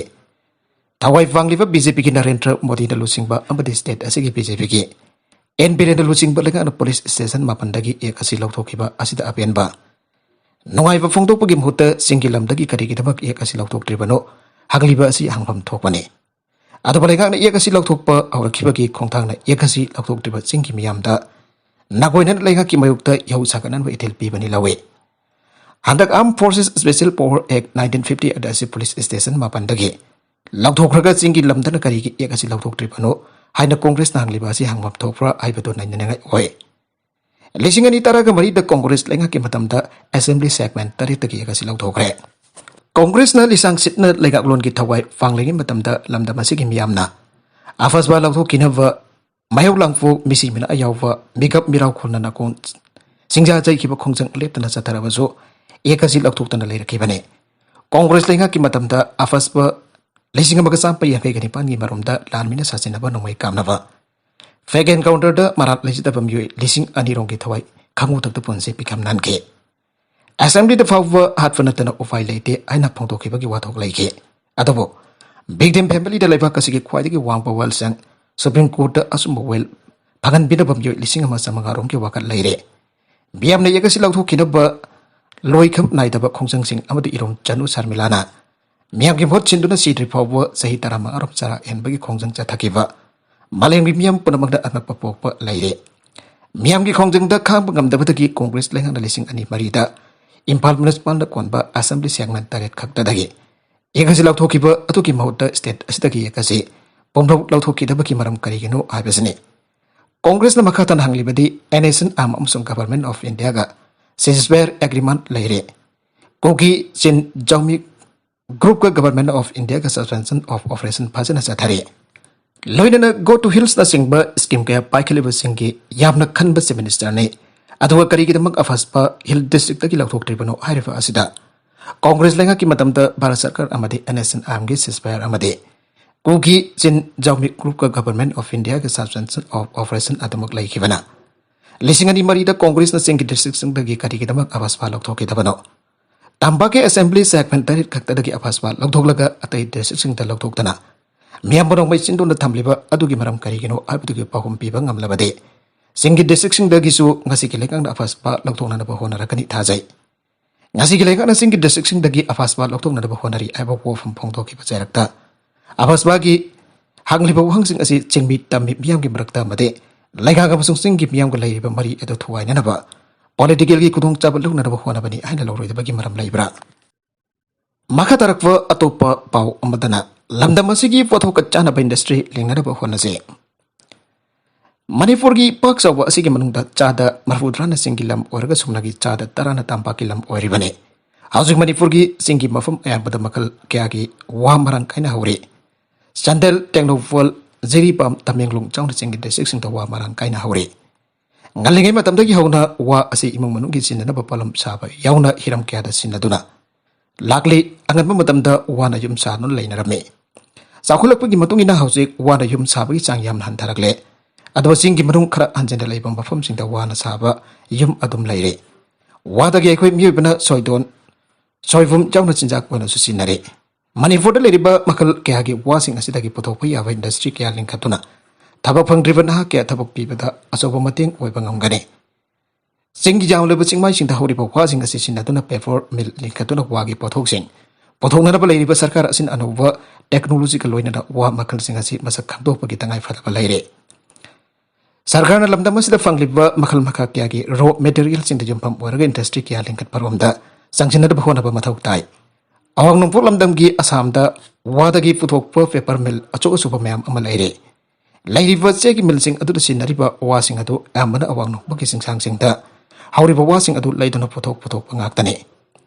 ꯊꯋꯥꯏ ꯐꯪꯂꯤꯕ ꯕꯤ ꯖꯦ ꯄꯤꯒꯤ ꯅꯔꯦꯟꯗ꯭ꯔ ꯃꯣꯗꯤꯅ ꯂꯨꯆꯤꯡꯕ ꯑꯃꯗꯤ ꯁ꯭ꯇꯦꯠ ꯑꯁꯤꯒꯤ ꯕꯤ ꯖꯦ ꯄꯤꯒꯤ ꯑꯦꯟ ꯕꯤꯔꯦꯟꯅ ꯂꯨꯆꯤꯡꯕ ꯂꯩꯉꯥꯛꯅ ꯄꯨꯂꯤꯁ ꯁ꯭ꯇꯦꯁꯟ ꯃꯥꯄꯟꯗꯒꯤ ꯑꯦꯛ ꯑꯁꯤ ꯂꯧꯊꯣꯛꯈꯤꯕ ꯑꯁꯤꯗ ꯑꯄꯦꯟꯕ ꯅꯨꯡꯉꯥꯏꯕ ꯐꯣꯡꯗꯣꯛꯄꯒꯤ ꯃꯍꯨꯠꯇ ꯆꯤꯡꯒꯤ ꯂꯝꯗꯒꯤ ꯀꯔꯤꯒꯤꯗꯃꯛ ꯑꯦꯛ ꯑꯁꯤ ꯂꯧꯊꯣꯛꯇ꯭ꯔꯤꯕꯅꯣ ꯍꯪꯂꯤꯕ ꯑꯁꯤ ꯍꯪꯐꯝ ꯊꯣꯛꯄꯅꯤ꯫ ꯑꯗꯨꯕꯨ ꯂꯩꯉꯥꯛꯅ ꯑꯦꯛ ꯑꯁꯤ ꯂꯧꯊꯣꯛꯄ ꯍꯧꯔꯛꯈꯤꯕꯒꯤ ꯈꯣꯡꯊꯥꯡꯅ ꯑꯦꯛ ꯑꯁꯤ ꯂꯧꯊꯣꯛꯇ꯭ꯔꯤꯕ ꯆꯤꯡꯒꯤ ꯃꯤꯌꯥꯝꯗ ꯅꯥꯀꯣꯏꯅꯅ ꯂꯩꯉꯥꯛꯀꯤ ꯃꯥꯌꯣꯛꯇ ꯏꯍꯧ ꯁꯥꯒꯠꯅꯅꯕ ꯏꯊꯤꯜ ꯄꯤꯕꯅꯤ ꯂꯧꯏ꯫ ꯍꯟꯗꯛ Armed Forces Special Power Act nineteen fifty eight ꯑꯁꯤ ꯄꯨꯂꯤꯁ ꯁ꯭ꯇꯦꯁꯟ ꯃꯥꯄꯟꯗꯒꯤ ꯂꯧꯊꯣꯛꯈ꯭ꯔꯒ ꯆꯤꯡꯒꯤ ꯂꯝꯗꯅ ꯀꯔꯤꯒꯤ ꯑꯦꯛ ꯑꯁꯤ ꯂꯧꯊꯣꯛꯇ꯭ꯔꯤꯕꯅꯣ ꯍꯥꯏꯅ ꯀꯣꯡꯒ꯭ꯔꯦꯁꯅ ꯍꯪꯂꯤꯕ ꯑꯁꯤ ꯍꯪꯐꯝ ꯊꯣꯛꯄ꯭ꯔꯥ ꯍꯥꯏꯕꯗꯨ ꯅꯩꯅꯅꯤꯡꯉꯥꯏ ꯑꯣꯏ꯫ ꯂꯤꯁꯤꯡ ꯑꯅꯤ ꯇꯔꯥꯒ ꯃꯔꯤꯗ ꯀꯣꯡꯒ꯭ꯔꯦꯁ ꯂꯩꯉꯥꯛꯀꯤ ꯃꯇꯝꯗ ꯑꯦꯁꯦꯝꯕ꯭ꯂꯤ ꯁꯦꯒꯃꯦꯟ ꯇꯔꯦꯠꯇꯒꯤ ꯑꯦꯛ ꯑꯁꯤ ꯂꯧꯊꯣꯛꯈ꯭ꯔꯦ꯫ ꯀꯣꯡꯒ꯭ꯔꯦꯁꯅ ꯂꯤꯁꯥꯡ ꯁꯤꯠꯅ ꯂꯩꯉꯥꯛꯂꯣꯟꯒꯤ ꯊꯋꯥꯏ ꯐꯥꯡꯂꯤꯉꯩ ꯃꯇꯝꯗ ꯂꯝꯗꯝ ꯑꯁꯤꯒꯤ ꯃꯤꯌꯥꯝꯅ ꯑꯐꯁꯕꯥ ꯂꯧꯊꯣꯛꯈꯤꯅꯕ ꯃꯍꯩꯔꯣꯛ ꯂꯥꯡꯄꯣꯛ ꯃꯤꯁꯤ ꯃꯤꯅꯥ ꯌꯥꯎꯕ ꯃꯤꯀꯞ ꯃꯤꯔꯥꯎ ꯈꯨꯜꯅ ꯅꯥꯀꯣꯡ ꯆꯤꯡꯖꯥ ꯆꯩꯈꯤꯕ ꯈꯣꯡꯖꯪ ꯂꯦꯞꯇꯅ ꯆꯠꯊꯔꯕꯁꯨ ꯑꯦꯛ ꯑꯁꯤ ꯂꯧꯊꯣꯛꯇꯅ ꯂꯩꯔꯛꯈꯤꯕꯅꯤ꯫ ꯀꯣꯡꯒ꯭ꯔꯦꯁ ꯂꯩꯉꯥꯛꯀꯤ ꯃꯇꯝꯗ ꯑꯐꯁꯕꯥ ꯂꯤꯁꯤꯡ ꯑꯃꯒ ꯆꯥꯝꯃ ꯌꯥꯡꯈꯩꯒ ꯅꯤꯄꯥꯟꯒꯤ ꯃꯔꯨꯝꯗ ꯂꯥꯟ ꯃꯤꯅ ꯁꯥꯁꯤꯟꯅꯕ ꯅꯣꯡꯃꯩ ꯀꯥꯞꯅꯕ ꯐꯦꯛ ꯑꯦꯟꯀꯥꯎꯟꯇꯔꯗ ꯃꯔꯥꯜ ꯂꯩꯖꯗꯕ ꯃꯤꯑꯣꯏ ꯂꯤꯁꯤꯡ ꯑꯅꯤ ꯔꯣꯝꯒꯤ ꯊꯋꯥꯏ ꯈꯥꯉꯨ ꯊꯛꯇ ꯄꯨꯟꯁꯤ ꯄꯤꯈꯝ ꯅꯥꯟꯈꯤ꯫ ꯑꯦꯁꯦꯝꯕ꯭ꯂꯤꯗ ꯐꯥꯎꯕ ꯍꯥꯠꯄ ꯅꯠꯇꯅ ꯎꯄꯥꯏ ꯂꯩꯇꯦ ꯍꯥꯏꯅ ꯐꯣꯡꯗꯣꯛꯈꯤꯕꯒꯤ ꯋꯥꯊꯣꯛ ꯂꯩꯈꯤ꯫ ꯑꯗꯨꯕꯨ ꯚꯤꯛꯇꯤꯝ ꯐꯦꯃꯤꯂꯤꯗ ꯂꯩꯕꯥꯛ ꯑꯁꯤꯒꯤ ꯈ꯭ꯋꯥꯏꯗꯒꯤ ꯋꯥꯡꯕ ꯋꯦꯜꯁꯤꯡ ꯁꯨꯄ꯭ꯔꯤꯝ ꯀꯣꯔꯠꯇ ꯑꯆꯨꯝꯕ ꯋꯦꯜ ꯐꯪꯍꯟꯕꯤꯅꯕ ꯃꯤꯑꯣꯏ ꯂꯤꯁꯤꯡ ꯑꯃ ꯆꯥꯃꯉꯥ ꯔꯣꯝꯒꯤ ꯋꯥꯀꯠ ꯂꯩꯔꯦ꯫ ꯃꯤꯌꯥꯝꯅ ꯑꯦꯛ ꯑꯁꯤ ꯂꯧꯊꯣꯛꯈꯤꯅꯕ ꯂꯣꯏꯈꯝ ꯅꯥꯏꯗꯕ ꯈꯣꯡꯖꯪꯁꯤꯡ ꯑꯃꯗꯤ ꯏꯔꯣꯝ ꯆꯅꯨ ꯁꯔꯃꯤꯂꯥꯅ ꯃꯤꯌꯥꯝꯒꯤ ꯚꯣꯠ ꯁꯤꯟꯗꯨꯅ ꯁꯤꯗ꯭ꯔꯤ ꯐꯥꯎꯕ ꯆꯍꯤ ꯇꯔꯥꯃꯉꯥ ꯔꯣꯝ ꯆꯔꯥ ꯍꯦꯟꯕꯒꯤ ꯈꯣꯡꯖꯪ ꯆꯠꯊꯈꯤꯕ ꯃꯥꯂꯦꯝꯒꯤ ꯃꯤꯌꯥꯝ ꯄꯨꯝꯅꯃꯛꯇ ꯑꯉꯛꯄ ꯄꯣꯛꯄ ꯂꯩꯔꯦ꯫ ꯃꯤꯌꯥꯝꯒꯤ ꯈꯣꯡꯖꯪꯗ ꯈꯥꯡꯕ ꯉꯝꯗꯕꯗꯒꯤ ꯀꯣꯡꯒ꯭ꯔꯦꯁ ꯂꯩꯉꯥꯛꯅ ꯂꯤꯁꯤꯡ ꯑꯅꯤ ꯃꯔꯤꯗ ꯏꯝꯐꯥꯜ ꯃ꯭ꯌꯨꯅꯤꯁꯤꯄꯥꯜꯗ ꯀꯣꯟꯕ ꯑꯦꯁꯦꯝꯕ꯭ꯂꯤ ꯁꯦꯒꯃꯦꯟ ꯇꯔꯦꯠ ꯈꯛꯇꯗꯒꯤ ꯑꯦꯛ ꯑꯁꯤ ꯂꯧꯊꯣꯛꯈꯤꯕ ꯑꯗꯨꯒꯤ ꯃꯍꯨꯠꯇ ꯁ꯭ꯇꯦꯠ ꯑꯁꯤꯗꯒꯤ ꯑꯦꯛ ꯑꯁꯤ ꯄꯨꯝꯅꯃꯛ ꯂꯧꯊꯣꯛꯈꯤꯗꯕꯒꯤ ꯃꯔꯝ ꯀꯔꯤꯒꯤꯅꯣ ꯍꯥꯏꯕꯁꯤꯅꯤ꯫ ꯀꯣꯡꯒ꯭ꯔꯦꯁꯅ ꯃꯈꯥ ꯇꯥꯅ ꯍꯪꯂꯤꯕꯗꯤ ꯑꯦꯟ ꯑꯦꯁ ꯑꯦꯟ ꯑꯥꯔꯝ ꯑꯃꯁꯨꯡ ꯒꯚꯔꯟꯃꯦꯟꯠ ꯑꯣꯐ ꯏꯟꯗꯤꯌꯥꯒ ꯁꯤꯖꯐꯥꯌꯔ ꯑꯦꯒ꯭ꯔꯤꯃꯦꯟꯠ ꯂꯩꯔꯦ꯫ ꯀꯨꯀꯤ ꯆꯤꯟ ꯖꯥꯎꯃꯤ ꯒ꯭ꯔꯨꯞꯀ ꯒꯚꯔꯟꯃꯦꯟꯠ ꯑꯣꯐ ꯏꯟꯗꯤꯌꯥꯒ ꯁꯁꯄꯦꯟꯁꯟ ꯑꯣꯐ ꯑꯣꯄꯔꯦꯁꯟ ꯐꯖꯅ ꯆꯠꯊꯔꯤ꯫ ꯂꯣꯏꯅꯅ ꯒꯣ ꯇꯨ ꯍꯤꯜꯁꯅꯆꯤꯡꯕ ꯁ꯭ꯀꯤꯝ ꯀꯌꯥ ꯄꯥꯏꯈꯠꯂꯤꯕꯁꯤꯡꯒꯤ ꯌꯥꯝꯅ ꯈꯟꯕ ꯆꯤꯐ ꯃꯤꯅꯤꯁꯇꯔꯅꯤ꯫ ꯑꯗꯨꯒ ꯀꯔꯤꯒꯤꯗꯃꯛ ꯑꯐꯁꯄ ꯍꯤꯜ ꯗꯤꯁꯇ꯭ꯔꯤꯛꯇꯒꯤ ꯂꯧꯊꯣꯛꯇ꯭ꯔꯤꯕꯅꯣ ꯍꯥꯏꯔꯤꯕ ꯑꯁꯤꯗ ꯀꯣꯡꯒ꯭ꯔꯦꯁ ꯂꯩꯉꯥꯛꯀꯤ ꯃꯇꯝꯗ ꯚꯥꯔꯠ ꯁꯔꯀꯥꯔ ꯑꯃꯗꯤ ꯑꯦꯟ ꯑꯦꯁ ꯑꯦꯟ ꯑꯥꯔꯝꯒꯤ ꯁꯤꯖꯐꯥꯌꯔ ꯑꯃꯗꯤ ꯀꯨꯀꯤ ꯆꯤꯟ ꯖꯥꯎꯃꯤ ꯒ꯭ꯔꯨꯞꯀ ꯒꯚꯔꯟꯃꯦꯟꯠ ꯑꯣꯐ ꯏꯟꯗꯤꯌꯥꯒꯤ ꯁꯁꯄꯦꯟꯁꯟ ꯑꯣꯐ ꯑꯣꯄꯔꯦꯁꯟ ꯑꯗꯨꯃꯛ ꯂꯩꯈꯤꯕꯅ ꯂꯤꯁꯤꯡ ꯑꯅꯤ ꯃꯔꯤꯗ ꯀꯣꯡꯒ꯭ꯔꯦꯁꯅ ꯆꯤꯡꯒꯤ ꯗꯤꯁꯇ꯭ꯔꯤꯛꯁꯤꯡꯗꯒꯤ ꯀꯔꯤꯒꯤꯗꯃꯛ ꯑꯐꯁꯄꯥ ꯂꯧꯊꯣꯛꯈꯤꯗꯕꯅꯣ? ꯇꯝꯄꯥꯛꯀꯤ ꯑꯦꯁꯦꯝꯕ꯭ꯂꯤ ꯁꯦꯒꯃꯦꯟ ꯇꯔꯦꯠ ꯈꯛꯇꯗꯒꯤ ꯑꯐꯁꯄꯥ ꯂꯧꯊꯣꯛꯂꯒ ꯑꯇꯩ ꯗꯤꯁꯇ꯭ꯔꯤꯛꯁꯤꯡꯗ ꯂꯧꯊꯣꯛꯇꯅ ꯃꯤꯌꯥꯝꯕꯨ ꯅꯣꯡꯃꯩ ꯆꯤꯟꯗꯨꯅ ꯊꯝꯂꯤꯕ ꯑꯗꯨꯒꯤ ꯃꯔꯝ ꯀꯔꯤꯒꯤꯅꯣ ꯍꯥꯏꯕꯗꯨꯒꯤ ꯄꯥꯎꯈꯨꯝ ꯄꯤꯕ ꯉꯝꯂꯕꯗꯤ ꯆꯤꯡꯒꯤ ꯗꯤꯁꯇ꯭ꯔꯤꯛꯁꯤꯡꯗꯒꯤꯁꯨ ꯉꯁꯤꯒꯤ ꯂꯩꯉꯥꯛꯅ ꯑꯐꯁꯄꯥ ꯂꯧꯊꯣꯛꯅꯅꯕ ꯍꯣꯠꯅꯔꯛꯀꯅꯤ ꯊꯥꯖꯩ꯫ ꯉꯁꯤꯒꯤ ꯂꯩꯉꯥꯛꯅ ꯆꯤꯡꯒꯤ ꯗꯤꯁꯇ꯭ꯔꯤꯛꯁꯤꯡꯗꯒꯤ ꯑꯐꯁꯄꯥ ꯂꯧꯊꯣꯛꯅꯅꯕ ꯍꯣꯠꯅꯔꯤ ꯍꯥꯏꯕ ꯋꯥꯐꯝ ꯐꯣꯡꯗꯣꯛꯈꯤꯕ ꯆꯩꯔꯛꯇ ꯑꯐꯁꯄꯥꯒꯤ ꯍꯪꯂꯤꯕ ꯋꯥꯍꯪꯁꯤꯡ ꯑꯁꯤ ꯆꯤꯡꯃꯤ ꯇꯝꯃꯤ ꯃꯤꯌꯥꯝꯒꯤ ꯃꯔꯛꯇ ꯑꯃꯗꯤ ꯂꯩꯉꯥꯛ ꯑꯃꯁꯨꯡ ꯆꯤꯡꯒꯤ ꯃꯤꯌꯥꯝꯒ ꯂꯩꯔꯤꯕ ꯃꯔꯤ ꯑꯗꯨ ꯊꯨꯒꯥꯏꯅꯅꯕ ꯄꯣꯂꯤꯇꯤꯀꯦꯜꯒꯤ ꯈꯨꯗꯣꯡꯆꯥꯕ ꯂꯧꯅꯅꯕ ꯍꯣꯠꯅꯕꯅꯤ ꯍꯥꯏꯅ ꯂꯧꯔꯣꯏꯗꯕꯒꯤ ꯃꯔꯝ ꯂꯩꯕ꯭ꯔꯥ? ꯃꯈꯥ ꯇꯥꯔꯛꯄ ꯑꯇꯣꯞꯄ ꯄꯥꯎ ꯑꯃꯗꯅ ꯂꯝꯗꯝ ꯑꯁꯤꯒꯤ ꯄꯣꯠꯊꯣꯛꯀ ꯆꯥꯅꯕ ꯏꯟꯗꯁꯇ꯭ꯔꯤ ꯂꯤꯡꯅꯅꯕ ꯍꯣꯠꯅꯁꯤ꯫ ꯃꯅꯤꯄꯨꯔꯒꯤ ꯄꯥꯛ ꯆꯥꯎꯕ ꯑꯁꯤꯒꯤ ꯃꯅꯨꯡꯗ ꯆꯥꯗ ꯃꯔꯐꯨꯇꯔꯥꯅ ꯆꯤꯡꯒꯤ ꯂꯝ ꯑꯣꯏꯔꯒ ꯁꯨꯞꯅꯒꯤ ꯆꯥꯗ ꯇꯔꯥꯅ ꯇꯝꯄꯥꯛꯀꯤ ꯂꯝ ꯑꯣꯏꯔꯤꯕꯅꯤ꯫ ꯍꯧꯖꯤꯛ ꯃꯅꯤꯄꯨꯔꯒꯤ ꯆꯤꯡꯒꯤ ꯃꯐꯝ ꯑꯌꯥꯝꯕꯗ ꯃꯈꯜ ꯀꯌꯥꯒꯤ ꯋꯥ ꯃꯔꯥꯡ ꯀꯥꯏꯅ ꯍꯧꯔꯤ꯫ ꯆꯥꯟꯗꯦꯜ, ꯇꯦꯡꯅꯧꯄꯜ, ꯖꯤꯔꯤꯕꯥꯝ, ꯇꯃꯦꯡꯂꯣꯡ ꯆꯥꯎꯅ ꯆꯤꯡꯒꯤ ꯗꯤꯁꯇ꯭ꯔꯤꯛꯁꯤꯡꯗ ꯋꯥ ꯃꯔꯥꯡ ꯀꯥꯏꯅ ꯍꯧꯔꯤ꯫ ꯉꯜꯂꯤꯉꯩ ꯃꯇꯝꯗꯒꯤ ꯍꯧꯅ ꯋꯥ ꯑꯁꯤ ꯏꯃꯨꯡ ꯃꯅꯨꯡꯒꯤ ꯁꯤꯖꯤꯟꯅꯅꯕ ꯄꯣꯠꯂꯝ ꯁꯥꯕ ꯌꯥꯎꯅ ꯍꯤꯔꯝ ꯀꯌꯥꯗ ꯁꯤꯖꯤꯟꯅꯗꯨꯅ ꯂꯥꯛꯂꯤ꯫ ꯑꯉꯟꯕ ꯃꯇꯝꯗ ꯋꯥꯅ ꯌꯨꯝ ꯁꯥꯗꯨꯅ ꯂꯩꯅꯔꯝꯃꯤ꯫ ꯆꯥꯎꯈꯠꯂꯛꯄꯒꯤ ꯃꯇꯨꯡ ꯏꯟꯅ ꯍꯧꯖꯤꯛ ꯋꯥꯅ ꯌꯨꯝ ꯁꯥꯕꯒꯤ ꯆꯥꯡ ꯌꯥꯝꯅ ꯍꯟꯊꯔꯛꯂꯦ꯫ ꯑꯗꯨꯕꯨ ꯆꯤꯡꯒꯤ ꯃꯅꯨꯡ ꯈꯔ ꯍꯟꯖꯤꯟꯅ ꯂꯩꯕ ꯃꯐꯝꯁꯤꯡꯗ ꯋꯥꯅ ꯁꯥꯕ ꯌꯨꯝ ꯑꯗꯨꯝ ꯂꯩꯔꯤ꯫ ꯋꯥꯗꯒꯤ ꯑꯩꯈꯣꯏ ꯃꯤꯑꯣꯏꯕꯅ ꯁꯣꯏꯗꯣꯟ, ꯁꯣꯏꯕꯨꯝ ꯌꯥꯎꯅ ꯆꯤꯟꯖꯥꯛ ꯑꯣꯏꯅꯁꯨ ꯁꯤꯖꯤꯟꯅꯔꯤ꯫ ꯃꯅꯤꯄꯨꯔꯗ ꯂꯩꯔꯤꯕ ꯃꯈꯜ ꯀꯌꯥꯒꯤ ꯋꯥꯁꯤꯡ ꯑꯁꯤꯗꯒꯤ ꯄꯨꯊꯣꯛꯄ ꯌꯥꯕ ꯏꯟꯗꯁꯇ꯭ꯔꯤ ꯀꯌꯥ ꯂꯤꯡꯈꯠꯇꯨꯅ ꯊꯕꯛ ꯐꯪꯗ꯭ꯔꯤꯕ ꯅꯍꯥ ꯀꯌꯥ ꯊꯕꯛ ꯄꯤꯕꯗ ꯑꯆꯧꯕ ꯃꯇꯦꯡ ꯑꯣꯏꯕ ꯉꯝꯒꯅꯤ꯫ ꯆꯤꯡꯒꯤ ꯌꯥꯝꯂꯕ ꯆꯤꯡꯃꯥꯏꯁꯤꯡꯗ ꯍꯧꯔꯤꯕ ꯋꯥꯁꯤꯡ ꯑꯁꯤ ꯁꯤꯖꯤꯟꯅꯗꯨꯅ ꯄꯦꯄꯔ ꯃꯤꯜ ꯂꯤꯡꯈꯠꯇꯨꯅ ꯋꯥꯒꯤ ꯄꯣꯠꯊꯣꯛꯁꯤꯡ ꯄꯨꯊꯣꯛꯅꯅꯕ ꯂꯩꯔꯤꯕ ꯁꯔꯀꯥꯔ ꯑꯁꯤꯅ ꯑꯅꯧꯕ ꯇꯦꯛꯅꯣꯂꯣꯖꯤꯒ ꯂꯣꯏꯅꯅ ꯋꯥ ꯃꯈꯜꯁꯤꯡ ꯑꯁꯤ ꯃꯁꯛ ꯈꯪꯗꯣꯛꯄꯒꯤ ꯇꯉꯥꯏ ꯐꯗꯕ ꯂꯩꯔꯦ꯫ ꯁꯔꯀꯥꯔꯅ ꯂꯝꯗꯝ ꯑꯁꯤꯗ ꯐꯪꯂꯤꯕ ꯃꯈꯜ ꯃꯈꯥ ꯀꯌꯥꯒꯤ ꯔꯣ ꯃꯦꯇꯔꯤꯌꯦꯜꯁꯤꯡꯗ ꯌꯨꯝꯐꯝ ꯑꯣꯏꯔꯒ ꯏꯟꯗꯁꯇ꯭ꯔꯤ ꯀꯌꯥ ꯂꯤꯡꯈꯠꯄꯔꯣꯝꯗ ꯆꯪꯁꯤꯟꯅꯗꯕ ꯍꯣꯠꯅꯕ ꯃꯊꯧ ꯇꯥꯏ꯫ ꯑꯋꯥꯡ ꯅꯣꯡꯄꯣꯛ ꯂꯝꯗꯝꯒꯤ ꯑꯁꯥꯝꯗ ꯋꯥꯗꯒꯤ ꯄꯨꯊꯣꯛꯄ ꯄꯦꯄꯔ ꯃꯤꯜ ꯑꯆꯧ ꯑꯆꯧꯕ ꯃꯌꯥꯝ ꯑꯃ ꯂꯩꯔꯦ꯫ ꯂꯩꯔꯤꯕ ꯆꯦꯒꯤ ꯃꯤꯜꯁꯤꯡ ꯑꯗꯨꯗ ꯁꯤꯖꯤꯟꯅꯔꯤꯕ ꯋꯥꯁꯤꯡ ꯑꯗꯨ ꯑꯌꯥꯝꯕꯅ ꯑꯋꯥꯡ ꯅꯣꯡꯄꯣꯛꯀꯤ ꯆꯤꯡꯁꯥꯡꯁꯤꯡꯗ ꯍꯧꯔꯤꯕ ꯋꯥꯁꯤꯡ ꯑꯗꯨ ꯂꯩꯗꯨꯅ ꯄꯨꯊꯣꯛ ꯄꯨꯊꯣꯛꯄ ꯉꯥꯛꯇꯅꯤ꯫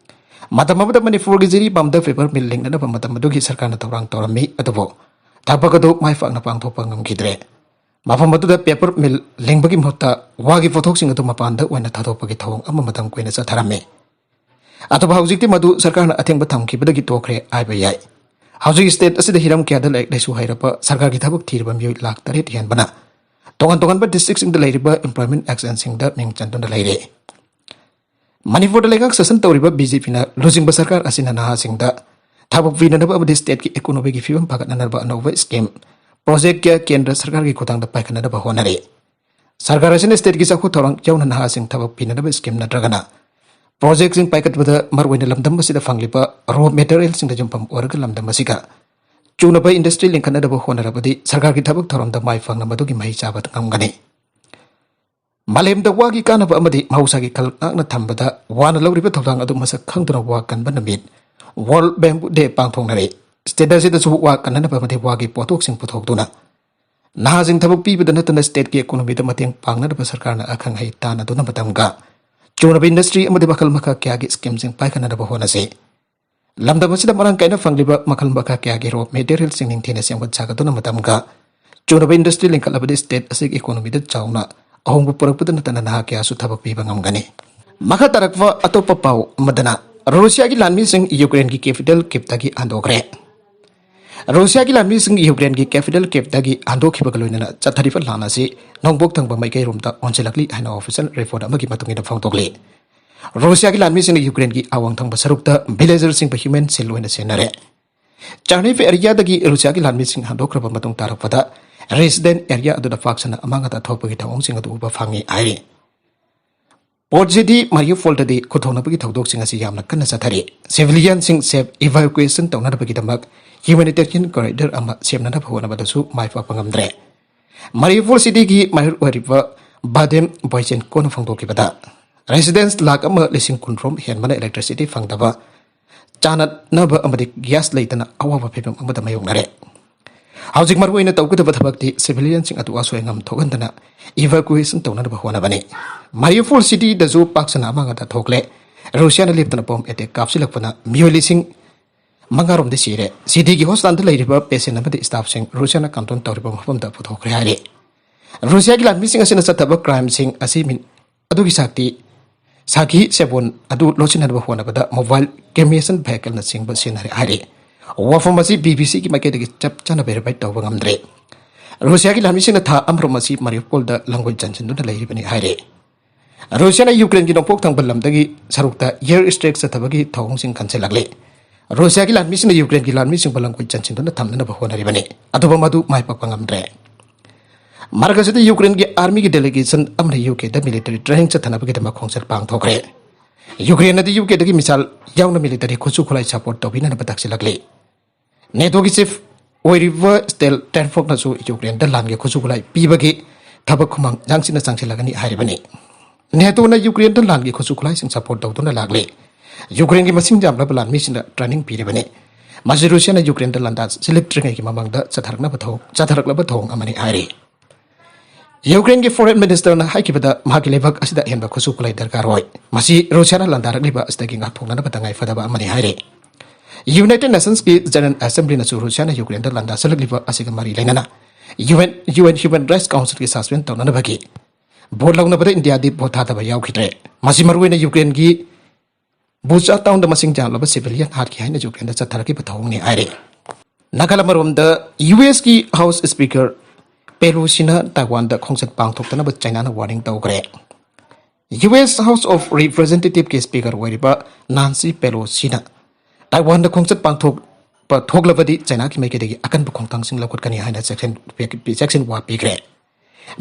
ꯃꯇꯝ ꯑꯃꯗ ꯃꯅꯤꯄꯨꯔꯒꯤ ꯖꯤꯔꯤꯕꯥꯝꯗ ꯄꯦꯄꯔ ꯃꯤꯜ ꯂꯤꯡꯅꯅꯕ ꯃꯇꯝ ꯑꯗꯨꯒꯤ ꯁꯔꯀꯥꯔꯅ ꯊꯧꯔꯥꯡ ꯇꯧꯔꯝꯃꯤ, ꯑꯗꯨꯕꯨ ꯊꯕꯛ ꯑꯗꯨ ꯃꯥꯏ ꯄꯥꯛꯅ ꯄꯥꯡꯊꯣꯛꯄ ꯉꯝꯈꯤꯗ꯭ꯔꯦ꯫ ꯃꯐꯝ ꯑꯗꯨꯗ ꯄꯦꯄꯔ ꯃꯤꯜ ꯂꯤꯡꯕꯒꯤ ꯃꯍꯨꯠꯇ ꯋꯥꯒꯤ ꯄꯣꯠꯊꯣꯛꯁꯤꯡ ꯑꯗꯨ ꯃꯄꯥꯟꯗ ꯑꯣꯏꯅ ꯊꯥꯗꯣꯛꯄꯒꯤ ꯊꯧꯑꯣꯡ ꯑꯃ ꯃꯇꯝ ꯀꯨꯏꯅ ꯆꯠꯊꯔꯝꯃꯤ꯫ ꯑꯗꯨꯕꯨ ꯍꯧꯖꯤꯛꯇꯤ ꯃꯗꯨ ꯁꯔꯀꯥꯔꯅ ꯑꯊꯤꯡꯕ ꯊꯝꯈꯤꯕꯗꯒꯤ ꯇꯣꯛꯈ꯭ꯔꯦ ꯍꯥꯏꯕ ꯌꯥꯏ꯫ ꯍꯧꯖꯤꯛ ꯁ꯭ꯇꯦꯠ ꯑꯁꯤꯗ ꯍꯤꯔꯝ ꯀꯌꯥꯗ ꯂꯥꯏꯔꯤꯛ ꯂꯥꯏꯁꯨ ꯍꯩꯔꯕ ꯁꯔꯀꯥꯔꯒꯤ ꯊꯕꯛ ꯊꯤꯔꯤꯕ ꯃꯤꯑꯣꯏ ꯂꯥꯈ ꯇꯔꯦꯠ ꯍꯦꯟꯕꯅ ꯇꯣꯉꯥꯟ ꯇꯣꯉꯥꯟꯕ ꯗꯤꯁꯇ꯭ꯔꯤꯛꯁꯤꯡꯗ ꯂꯩꯔꯤꯕ employment actionꯁꯤꯡꯗ ꯃꯤꯡ ꯆꯟꯗꯨꯅ ꯂꯩꯔꯦ꯫ ꯃꯅꯤꯄꯨꯔꯗ ꯂꯩꯉꯥꯛ ꯁꯥꯁꯟ ꯇꯧꯔꯤꯕ ꯕꯤ ꯖꯦ ꯄꯤꯅ ꯂꯨꯆꯤꯡꯕ ꯁꯔꯀꯥꯔ ꯑꯁꯤꯅ ꯅꯍꯥꯁꯤꯡꯗ ꯊꯕꯛ ꯄꯤꯅꯅꯕ ꯑꯃꯗꯤ stateꯀꯤ economyꯒꯤ ꯐꯤꯕꯝ ꯐꯒꯠꯅꯅꯕ ꯑꯅꯧꯕ scheme, project ꯀꯌꯥ ꯀꯦꯟꯗ꯭ꯔ ꯁꯔꯀꯥꯔꯒꯤ ꯈꯨꯠꯊꯥꯡꯗ ꯄꯥꯏꯈꯠꯅꯅꯕ ꯍꯣꯠꯅꯔꯤ꯫ ꯁꯔꯀꯥꯔ ꯑꯁꯤꯅ stateꯀꯤ ꯆꯥꯎꯈꯠ ꯊꯧꯔꯥꯡ ꯌꯥꯎꯅ ꯅꯍꯥꯁꯤꯡ ꯊꯕꯛ ꯄꯤꯅꯅꯕ scheme ꯅꯠꯇ꯭ꯔꯒꯅ projectꯁꯤꯡ ꯄꯥꯏꯈꯠꯄꯗ ꯃꯔꯨꯑꯣꯏꯅ ꯂꯝꯗꯝ ꯑꯁꯤꯗ ꯐꯪꯂꯤꯕ raw materialꯁꯤꯡꯗ ꯌꯨꯝꯐꯝ ꯑꯣꯏꯔꯒ ꯂꯝꯗꯝ ꯑꯁꯤꯒ ꯆꯨꯅꯕ industry ꯂꯤꯡꯈꯠꯅꯅꯕ ꯍꯣꯠꯅꯔꯕꯗꯤ ꯁꯔꯀꯥꯔꯒꯤ ꯊꯕꯛ ꯊꯧꯔꯝꯗ ꯃꯥꯏ ꯄꯥꯛꯅ ꯃꯗꯨꯒꯤ ꯃꯍꯩ ꯆꯥꯕ ꯉꯝꯒꯅꯤ꯫ ꯃꯥꯂꯦꯝꯗ ꯋꯥꯒꯤ ꯀꯥꯟꯅꯕ ꯑꯃꯗꯤ ꯃꯍꯧꯁꯥꯒꯤ ꯈꯜ ꯉꯥꯛꯅ ꯊꯝꯕꯗ ꯋꯥꯅ ꯂꯧꯔꯤꯕ ꯊꯧꯗꯥꯡ ꯑꯗꯨ ꯃꯁꯛ ꯈꯪꯗꯨꯅ ꯋꯥ ꯀꯟꯕ ꯅꯨꯃꯤꯠ, World Bamboo Day ꯄꯥꯡꯊꯣꯛꯅꯔꯤ꯫ State ꯑꯁꯤꯗꯁꯨ ꯋꯥ ꯀꯟꯅꯅꯕ ꯑꯃꯗꯤ ꯋꯥꯒꯤ ꯄꯣꯠꯊꯣꯛꯁꯤꯡ ꯄꯨꯊꯣꯛꯇꯨꯅ ꯅꯍꯥꯁꯤꯡ ꯊꯕꯛ ꯄꯤꯕꯗ ꯅꯠꯇꯅ stateꯀꯤ economyꯗ ꯃꯇꯦꯡ ꯄꯥꯡꯅꯅꯕ ꯁꯔꯀꯥꯔꯅ ꯑꯈꯪ ꯑꯍꯩ ꯇꯥꯟꯅꯗꯨꯅ ꯃꯇꯝꯒ ꯆꯨꯅꯕ industry ꯑꯃꯗꯤ ꯃꯈꯜ ꯃꯈꯥ ꯀꯌꯥꯒꯤ schemeꯁꯤꯡ ꯄꯥꯏꯈꯠꯅꯅꯕ ꯍꯣꯠꯅꯁꯤ꯫ ꯂꯝꯗꯝ ꯑꯁꯤꯗ ꯃꯔꯥꯡ ꯀꯥꯏꯅ ꯐꯪꯂꯤꯕ ꯃꯈꯜ ꯃꯈꯥ ꯀꯌꯥꯒꯤ raw materialꯁꯤꯡ ꯅꯤꯡꯊꯤꯅ ꯁꯦꯝꯒꯠ ꯁꯥꯒꯠꯇꯨꯅ ꯃꯇꯝꯒ ꯆꯨꯅꯕ industry ꯂꯤꯡꯈꯠꯂꯕꯗꯤ state ꯑꯁꯤꯒꯤ economyꯗ ꯆꯥꯎꯅ ꯑꯍꯣꯡꯕ ꯄꯨꯔꯛꯄꯗ ꯅꯠꯇꯅ ꯅꯍꯥ ꯀꯌꯥꯁꯨ ꯊꯕꯛ ꯄꯤꯕ ꯉꯝꯒꯅꯤ꯫ ꯃꯈꯥ ꯇꯥꯔꯛꯄ ꯑꯇꯣꯞꯄ ꯄꯥꯎ ꯑꯃꯗꯅ ꯔꯨꯁꯤꯌꯥꯒꯤ ꯂꯥꯟꯃꯤꯁꯤꯡ ꯌꯨꯀ꯭ꯔꯦꯟꯒꯤ capital Kyivꯇꯒꯤ ꯍꯟꯗꯣꯛꯈ꯭ꯔꯦ꯫ ꯔꯨꯁꯤꯌꯥꯒꯤ ꯂꯥꯟꯃꯤꯁꯤꯡ ꯌꯨꯀ꯭ꯔꯦꯟꯒꯤ capital Kyivꯇꯒꯤ ꯍꯟꯗꯣꯛꯈꯤꯕꯒ ꯂꯣꯏꯅꯅ ꯆꯠꯊꯔꯤꯕ ꯂꯥꯟ ꯑꯁꯤ ꯅꯣꯡꯄꯣꯛ ꯊꯪꯕ ꯃꯥꯏꯀꯩꯔꯣꯝꯗ ꯑꯣꯟꯁꯤꯜꯂꯛꯂꯤ ꯍꯥꯏꯅ official report ꯑꯃꯒꯤ ꯃꯇꯨꯡ ꯏꯟꯅ ꯐꯣꯡꯗꯣꯛꯂꯤ꯫ ꯔꯨꯁꯤꯌꯥꯒꯤ ꯂꯥꯟꯃꯤꯁꯤꯡꯅ ꯌꯨꯀ꯭ꯔꯦꯟꯒꯤ ꯑꯋꯥꯡ ꯊꯪꯕ ꯁꯔꯨꯛꯇ villagerꯁꯤꯡꯕꯨ human shield ꯑꯣꯏꯅ ꯁꯤꯖꯤꯟꯅꯔꯦ꯫ Chernihiv areaꯗꯒꯤ ꯔꯨꯁꯤꯌꯥꯒꯤ ꯂꯥꯟꯃꯤꯁꯤꯡ ꯍꯟꯗꯣꯛꯈ꯭ꯔꯕ ꯃꯇꯨꯡ ꯇꯥꯔꯛꯄꯗ resident area ꯑꯗꯨꯗ ꯄꯥꯛ ꯁꯟꯅ ꯑꯃꯥꯡ ꯑꯇꯥ ꯊꯣꯛꯄꯒꯤ ꯊꯧꯑꯣꯡꯁꯤꯡ ꯑꯗꯨ ꯎꯕ ꯐꯪꯉꯤ ꯍꯥꯏꯔꯤ꯫ Port city Mariupolꯗꯗꯤ ꯈꯨꯗꯣꯡꯅꯕꯒꯤ ꯊꯧꯗꯣꯛꯁꯤꯡ ꯑꯁꯤ ꯌꯥꯝꯅ ꯀꯟꯅ ꯆꯠꯊꯔꯤ꯫ Civilianꯁꯤꯡ safe evacuation ꯇꯧꯅꯅꯕꯒꯤꯗꯃꯛ humanitarian corridor ꯑꯃ ꯁꯦꯝꯅꯅꯕ ꯍꯣꯠꯅꯕꯗꯁꯨ ꯃꯥꯏ ꯄꯥꯛꯄ ꯉꯝꯗ꯭ꯔꯦ꯫ Mariupol cityꯒꯤ mayor ꯑꯣꯏꯔꯤꯕ Vadim Boychenkoꯅ ꯐꯣꯡꯗꯣꯛꯈꯤꯕꯗ, residents ꯂꯥꯈ ꯑꯃ ꯂꯤꯁꯤꯡ ꯀꯨꯟꯔꯣꯝ ꯍꯦꯟꯕꯅ electricity ꯐꯪꯗꯕ, ꯆꯥꯅꯅꯕ ꯑꯃꯗꯤ gas ꯂꯩꯇꯅ ꯑꯋꯥꯕ ꯐꯤꯚꯝ ꯑꯃꯗ ꯃꯥꯌꯣꯛꯅꯔꯦ꯫ ꯍꯧꯖꯤꯛ ꯃꯔꯨꯑꯣꯏꯅ ꯇꯧꯒꯗꯕ ꯊꯕꯛꯇꯤ civilianꯁꯤꯡ ꯑꯗꯨ ꯑꯁꯣꯏ ꯑꯉꯥꯝ ꯊꯣꯛꯍꯟꯗꯅ evacuation ꯇꯧꯅꯅꯕ ꯍꯣꯠꯅꯕꯅꯤ꯫ Mariupol cityꯗꯁꯨ ꯄꯥꯛ ꯁꯟꯅ ꯑꯃꯥꯡ ꯑꯇꯥ ꯊꯣꯛꯂꯦ꯫ ꯔꯨꯁꯤꯌꯥꯅ ꯂꯦꯞꯇꯅ bomb attack ꯀꯥꯞꯁꯤꯜꯂꯛꯄꯅ ꯃꯤꯑꯣꯏ ꯂꯤꯁꯤꯡ ꯃꯉꯥꯔꯣꯝꯗꯤ ꯁꯤꯔꯦ꯫ Cityꯒꯤ hospitalꯗ ꯂꯩꯔꯤꯕ patient ꯑꯃꯗꯤ staffꯁꯤꯡ ꯔꯨꯁꯤꯌꯥꯅ control ꯇꯧꯔꯤꯕ ꯃꯐꯝꯗ ꯄꯨꯊꯣꯛꯈ꯭ꯔꯦ ꯍꯥꯏꯔꯤ꯫ ꯔꯨꯁꯤꯌꯥꯒꯤ ꯂꯥꯟꯃꯤꯁꯤꯡ ꯑꯁꯤꯅ ꯆꯠꯊꯕ crimeꯁꯤꯡ ꯑꯁꯤ ꯃꯤ-, ꯑꯗꯨꯒꯤ ꯁꯥꯛꯇꯤ ꯁꯥꯈꯤ ꯁꯦꯕꯣꯟ ꯑꯗꯨ ꯂꯣꯠꯁꯤꯟꯅꯕ ꯍꯣꯠꯅꯕꯗ mobile cremation vehicleꯅꯆꯤꯡꯕ ꯁꯤꯖꯤꯟꯅꯔꯦ ꯍꯥꯏꯔꯤ꯫ ꯋꯥꯐꯝ ꯑꯁꯤ ꯕꯤ ꯕꯤ ꯁꯤꯒꯤ ꯃꯥꯏꯀꯩꯗꯒꯤ ꯆꯞ ꯆꯥꯅ verify ꯇꯧꯕ ꯉꯝꯗ꯭ꯔꯦ꯫ ꯔꯨꯁꯤꯌꯥꯒꯤ ꯂꯥꯟꯃꯤꯁꯤꯡꯅ ꯊꯥ ꯑꯃꯔꯣꯝ ꯑꯁꯤ ꯃꯥꯔꯤꯎꯄꯣꯜꯗ ꯂꯥꯡꯒꯣꯏ ꯆꯟꯁꯤꯟꯗꯨꯅ ꯂꯩꯔꯤꯕꯅꯤ ꯍꯥꯏꯔꯦ꯫ ꯔꯨꯁꯤꯌꯥꯅ ꯌꯨꯀ꯭ꯔꯦꯟꯒꯤ ꯅꯣꯡꯄꯣꯛ ꯊꯪꯕ ꯂꯝꯗꯒꯤ ꯁꯔꯨꯛꯇ air strike ꯆꯠꯊꯕꯒꯤ ꯊꯧꯑꯣꯡꯁꯤꯡ ꯀꯟꯁꯤꯜꯂꯛꯂꯤ꯫ ꯔꯨꯁꯤꯌꯥꯒꯤ ꯂꯥꯟꯃꯤꯁꯤꯡꯅ ꯌꯨꯀ꯭ꯔꯦꯟꯒꯤ ꯂꯥꯟꯃꯤꯁꯤꯡꯕꯨ ꯂꯥꯡꯒꯣꯏ ꯆꯟꯁꯤꯟꯗꯨꯅ ꯊꯝꯅꯅꯕ ꯍꯣꯠꯅꯔꯤꯕꯅꯤ, ꯑꯗꯨꯕꯨ ꯃꯗꯨ ꯃꯥꯏ ꯄꯥꯛꯄ ꯉꯝꯗ꯭ꯔꯦ꯫ ꯃꯔꯛ ꯑꯁꯤꯗ ꯌꯨꯀ꯭ꯔꯦꯟꯒꯤ ꯑꯥꯔꯃꯤꯒꯤ ꯗꯦꯂꯤꯒꯦꯁꯟ ꯑꯃꯅ ꯌꯨ ꯀꯦꯗ ꯃꯤꯂꯤꯇꯔꯤ ꯇ꯭ꯔꯦꯅꯤꯡ ꯆꯠꯊꯅꯕꯒꯤꯗꯃꯛ ꯈꯣꯡꯆꯠ ꯄꯥꯡꯊꯣꯛꯈ꯭ꯔꯦ꯫ ꯌꯨꯀ꯭ꯔꯦꯟꯅꯗꯤ ꯌꯨ ꯀꯦꯗꯒꯤ ꯃꯤꯁꯥꯏꯜ ꯌꯥꯎꯅ ꯃꯤꯂꯤꯇꯔꯤ ꯈꯨꯠꯁꯨ ꯈꯨꯠꯂꯥꯏ ꯁꯄꯣꯔꯠ ꯇꯧꯕꯤꯅꯅꯕ ꯇꯥꯛꯁꯤꯜꯂꯛꯂꯤ꯫ ꯅꯦꯇꯣꯒꯤ ꯆꯤꯐ ꯑꯣꯏꯔꯤꯕ ꯁ꯭ꯇꯦꯟ ꯁ꯭ꯇꯣꯜꯇꯦꯟꯕꯔꯒꯅꯁꯨ ꯌꯨꯀ꯭ꯔꯦꯟꯗ ꯂꯥꯟꯒꯤ ꯈꯨꯠꯁꯨ ꯈꯨꯠꯂꯥꯏ ꯄꯤꯕꯒꯤ ꯊꯕꯛ ꯈꯨꯃꯥꯡ ꯌꯥꯡꯁꯤꯟꯅ ꯆꯪꯁꯤꯜꯂꯒꯅꯤ ꯍꯥꯏꯔꯤꯕꯅꯤ꯫ ꯅꯦꯇꯣꯅ ꯌꯨꯀ꯭ꯔꯦꯟꯗ ꯂꯥꯟꯒꯤ ꯈꯨꯠꯁꯨ ꯈꯨꯠꯂꯥꯏꯁꯤꯡ ꯁꯄꯣꯔꯠ ꯇꯧꯗꯨꯅ ꯂꯥꯛꯂꯤ꯫ ꯌꯨꯀ꯭ꯔꯦꯟꯒꯤ ꯃꯁꯤꯡ ꯌꯥꯝꯂꯕ ꯂꯥꯟꯃꯤꯁꯤꯡꯗ ꯇ꯭ꯔꯦꯅꯤꯡ ꯄꯤꯔꯤꯕꯅꯤ꯫ ꯃꯁꯤ ꯔꯨꯁꯤꯌꯥꯅ ꯌꯨꯀ꯭ꯔꯦꯟꯗ ꯂꯥꯟꯗꯥ ꯁꯤꯜꯂꯛꯇ꯭ꯔꯤꯉꯩꯒꯤ ꯃꯃꯥꯡꯗ ꯆꯠꯊꯔꯛꯅꯕ ꯊꯧ-, ꯆꯠꯊꯔꯛꯂꯕ ꯊꯧꯑꯣꯡ ꯑꯃꯅꯤ ꯍꯥꯏꯔꯤ꯫ ꯌꯨꯀ꯭ꯔꯦꯟꯒꯤ ꯐꯣꯔꯦꯟ ꯃꯤꯅꯤꯁꯇꯔꯅ ꯍꯥꯏꯈꯤꯕꯗ ꯃꯍꯥꯛꯀꯤ ꯂꯩꯕꯥꯛ ꯑꯁꯤꯗ ꯑꯍꯦꯟꯕ ꯈꯨꯠꯁꯨ ꯈꯨꯠꯂꯥꯏ ꯗꯔꯀꯥꯔ ꯑꯣꯏ꯫ ꯃꯁꯤ ꯔꯨꯁꯤꯌꯥꯅ ꯂꯥꯟꯗꯥꯔꯛꯂꯤꯕ ꯑꯁꯤꯗꯒꯤ ꯉꯥꯛꯊꯣꯛꯅꯅꯕ ꯇꯉꯥꯏ ꯐꯗꯕ ꯑꯃꯅꯤ ꯍꯥꯏꯔꯤ꯫ ꯌꯨꯅꯥꯏꯇꯦꯗ ꯅꯦꯁꯟꯁꯀꯤ ꯖꯦꯅꯔꯦꯜ ꯑꯦꯁꯦꯝꯕ꯭ꯂꯤꯅꯁꯨ ꯔꯨꯁꯤꯌꯥꯅ ꯌꯨꯀ꯭ꯔꯦꯟꯗ ꯂꯥꯟꯗꯥ ꯁꯤꯜꯂꯛꯂꯤꯕ ꯑꯁꯤꯒ ꯃꯔꯤ ꯂꯩꯅꯅ U N, U N human rights ꯀꯥꯎꯟꯁꯤꯜꯒꯤ ꯁꯁꯄꯦꯟ ꯇꯧꯅꯅꯕꯒꯤ ꯚꯣꯠ ꯂꯧꯅꯕꯗ ꯏꯟꯗꯤꯌꯥꯗꯤ ꯚꯣꯠ ꯊꯥꯗꯕ ꯌꯥꯎꯈꯤꯗ꯭ꯔꯦ꯫ ꯃꯁꯤ ꯃꯔꯨꯑꯣꯏꯅ ꯌꯨꯀ꯭ꯔꯦꯟꯒꯤ ꯕꯨꯆꯥ ꯇꯥꯎꯟꯗ ꯃꯁꯤꯡ ꯌꯥꯝꯂꯕ ꯁꯤꯚꯤꯂꯤꯌꯟ ꯍꯥꯠꯈꯤ ꯍꯥꯏꯅ ꯌꯨꯀ꯭ꯔꯦꯟꯗ ꯆꯠꯊꯔꯛꯈꯤꯕ ꯊꯧꯑꯣꯡꯅꯤ ꯍꯥꯏꯔꯤ꯫ ꯅꯥꯒꯥꯂꯦꯟ ꯑꯃꯔꯣꯝꯗ ꯌꯨ ꯑꯦꯁꯀꯤ ꯍꯥꯎꯁ ꯁ꯭ꯄꯤꯀꯔ ꯄꯦꯂꯣꯁꯤꯅ ꯇꯥꯏꯋꯥꯟꯗ ꯈꯣꯡꯆꯠ ꯄꯥꯡꯊꯣꯛꯇꯅꯕ ꯆꯥꯏꯅꯥꯅ ꯋꯥꯔꯅꯤꯡ ꯇꯧꯈ꯭ꯔꯦ꯫ ꯌꯨ ꯑꯦꯁ ꯍꯥꯎꯁ ꯑꯣꯐ ꯔꯤꯄ꯭ꯔꯖꯦꯟꯇꯦꯇꯤꯚꯀꯤ ꯁ꯭ꯄꯤꯀꯔ ꯑꯣꯏꯔꯤꯕ ꯅꯥꯟꯁꯤ ꯄꯦꯂꯣꯁꯤꯅ ꯇꯥꯏꯋꯥꯟꯗ ꯈꯣꯡꯆꯠ ꯄꯥꯡꯊꯣꯛꯄ ꯊꯣꯛꯂꯕꯗꯤ ꯆꯥꯏꯅꯥꯒꯤ ꯃꯥꯏꯀꯩꯗꯒꯤ ꯑꯀꯟꯕ ꯈꯣꯡꯊꯥꯡꯁꯤꯡ ꯂꯧꯈꯠꯀꯅꯤ ꯍꯥꯏꯅ ꯆꯦꯛꯁꯤꯟ-, ꯆꯦꯛꯁꯤꯟ ꯋꯥ ꯄꯤꯈ꯭ꯔꯦ꯫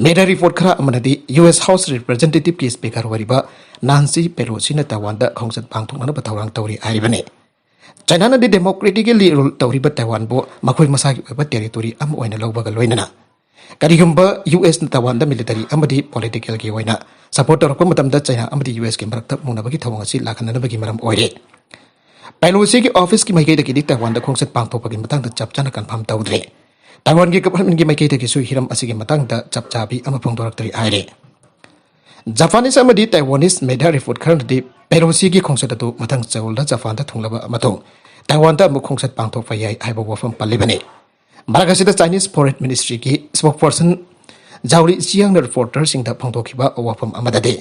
ꯃꯦꯗꯤꯌꯥ ꯔꯤꯄꯣꯔꯠ ꯈꯔ ꯑꯃꯅꯗꯤ ꯌꯨ ꯑꯦꯁ ꯍꯥꯎꯁ ꯔꯤꯄ꯭ꯔꯖꯦꯟꯇꯦꯇꯤꯚꯀꯤ ꯁ꯭ꯄꯤꯀꯔ ꯑꯣꯏꯔꯤꯕ ꯅꯥꯟꯁꯤ ꯄꯦꯂꯣꯁꯤꯅ ꯇꯥꯏꯋꯥꯟꯗ ꯈꯣꯡꯆꯠ ꯄꯥꯡꯊꯣꯛꯅꯅꯕ ꯊꯧꯔꯥꯡ ꯇꯧꯔꯤ ꯍꯥꯏꯔꯤꯕꯅꯤ꯫ ꯆꯥꯏꯅꯥꯅꯗꯤ ꯗꯦꯃꯣꯀ꯭ꯔꯦꯇꯤꯀꯦꯜꯂꯤ ꯔꯨꯜ ꯇꯧꯔꯤꯕ ꯇꯥꯏꯋꯥꯟꯕꯨ ꯃꯈꯣꯏ ꯃꯁꯥꯒꯤ ꯑꯣꯏꯕ ꯇꯦꯔꯤꯇꯣꯔꯤ ꯑꯃ ꯑꯣꯏꯅ ꯂꯧꯕꯒ ꯂꯣꯏꯅꯅ, ꯀꯔꯤꯒꯨꯝꯕ ꯌꯨ ꯑꯦꯁꯅ ꯇꯥꯏꯋꯥꯟꯗ ꯃꯤꯂꯤꯇꯔꯤ ꯑꯃꯗꯤ ꯄꯣꯂꯤꯇꯤꯀꯦꯜꯒꯤ ꯑꯣꯏꯅ ꯁꯄꯣꯔꯠ ꯇꯧꯔꯛꯄ ꯃꯇꯝꯗ ꯆꯥꯏꯅꯥ ꯑꯃꯗꯤ ꯌꯨ ꯑꯦꯁꯀꯤ ꯃꯔꯛꯇ ꯃꯨꯟꯅꯕꯒꯤ ꯊꯧꯑꯣꯡ ꯑꯁꯤ ꯂꯥꯛꯍꯟꯅꯅꯕꯒꯤ ꯃꯔꯝ ꯑꯣꯏꯔꯦ꯫ ꯄꯦꯂꯣꯁꯤꯒꯤ ꯑꯣꯐꯤꯁꯀꯤ ꯃꯥꯏꯀꯩꯗꯒꯤꯗꯤ ꯇꯥꯏꯋꯥꯟꯗ ꯈꯣꯡꯆꯠ ꯄꯥꯡꯊꯣꯛꯄꯒꯤ ꯃꯇꯥꯡꯗ ꯆꯞ ꯆꯥꯅ ꯀꯟꯐꯥꯔꯝ ꯇꯧꯗ꯭ꯔꯤ꯫ ꯇꯥꯏꯋꯥꯟꯒꯤ ꯒꯚꯔꯟꯃꯦꯟꯒꯤ ꯃꯥꯏꯀꯩꯗꯒꯤꯁꯨ ꯍꯤꯔꯝ ꯑꯁꯤꯒꯤ ꯃꯇꯥꯡꯗ ꯆꯞ ꯆꯥꯕꯤ ꯑꯃ ꯐꯣꯡꯗꯣꯔꯛꯇ꯭ꯔꯤ ꯍꯥꯏꯔꯤ꯫ ꯖꯄꯥꯅꯤꯁ ꯑꯃꯗꯤ ꯇꯥꯏꯋꯥꯅꯤꯁ ꯃꯦꯗꯤꯌꯥ ꯔꯤꯄꯣꯔꯠ ꯈꯔꯅꯗꯤ ꯄꯦꯂꯣꯁꯤꯒꯤ ꯈꯣꯡꯆꯠ ꯑꯗꯨ ꯃꯊꯪ ꯆꯌꯣꯜꯗ ꯖꯄꯥꯟꯗ ꯊꯨꯡꯂꯕ ꯃꯇꯨꯡ ꯇꯥꯏꯋꯥꯟꯗ ꯑꯃꯨꯛ ꯈꯣꯡꯆꯠ ꯄꯥꯡꯊꯣꯛꯄ ꯌꯥꯏ ꯍꯥꯏꯕ ꯋꯥꯐꯝ ꯄꯜꯂꯤꯕꯅꯤ꯫ ꯃꯔꯛ ꯑꯁꯤꯗ ꯆꯥꯏꯅꯤꯁ ꯐꯣꯔꯦꯟ ꯃꯤꯅꯤꯁꯇ꯭ꯔꯤꯒꯤ ꯁ꯭ꯄꯣꯛꯄꯔꯁꯟ ꯖꯥꯎ ꯂꯤꯆꯤꯌꯥꯡꯅ ꯔꯤꯄꯣꯔꯇꯔꯁꯤꯡꯗ ꯐꯣꯡꯗꯣꯛꯈꯤꯕ ꯋꯥꯐꯝ ꯑꯃꯗꯗꯤ,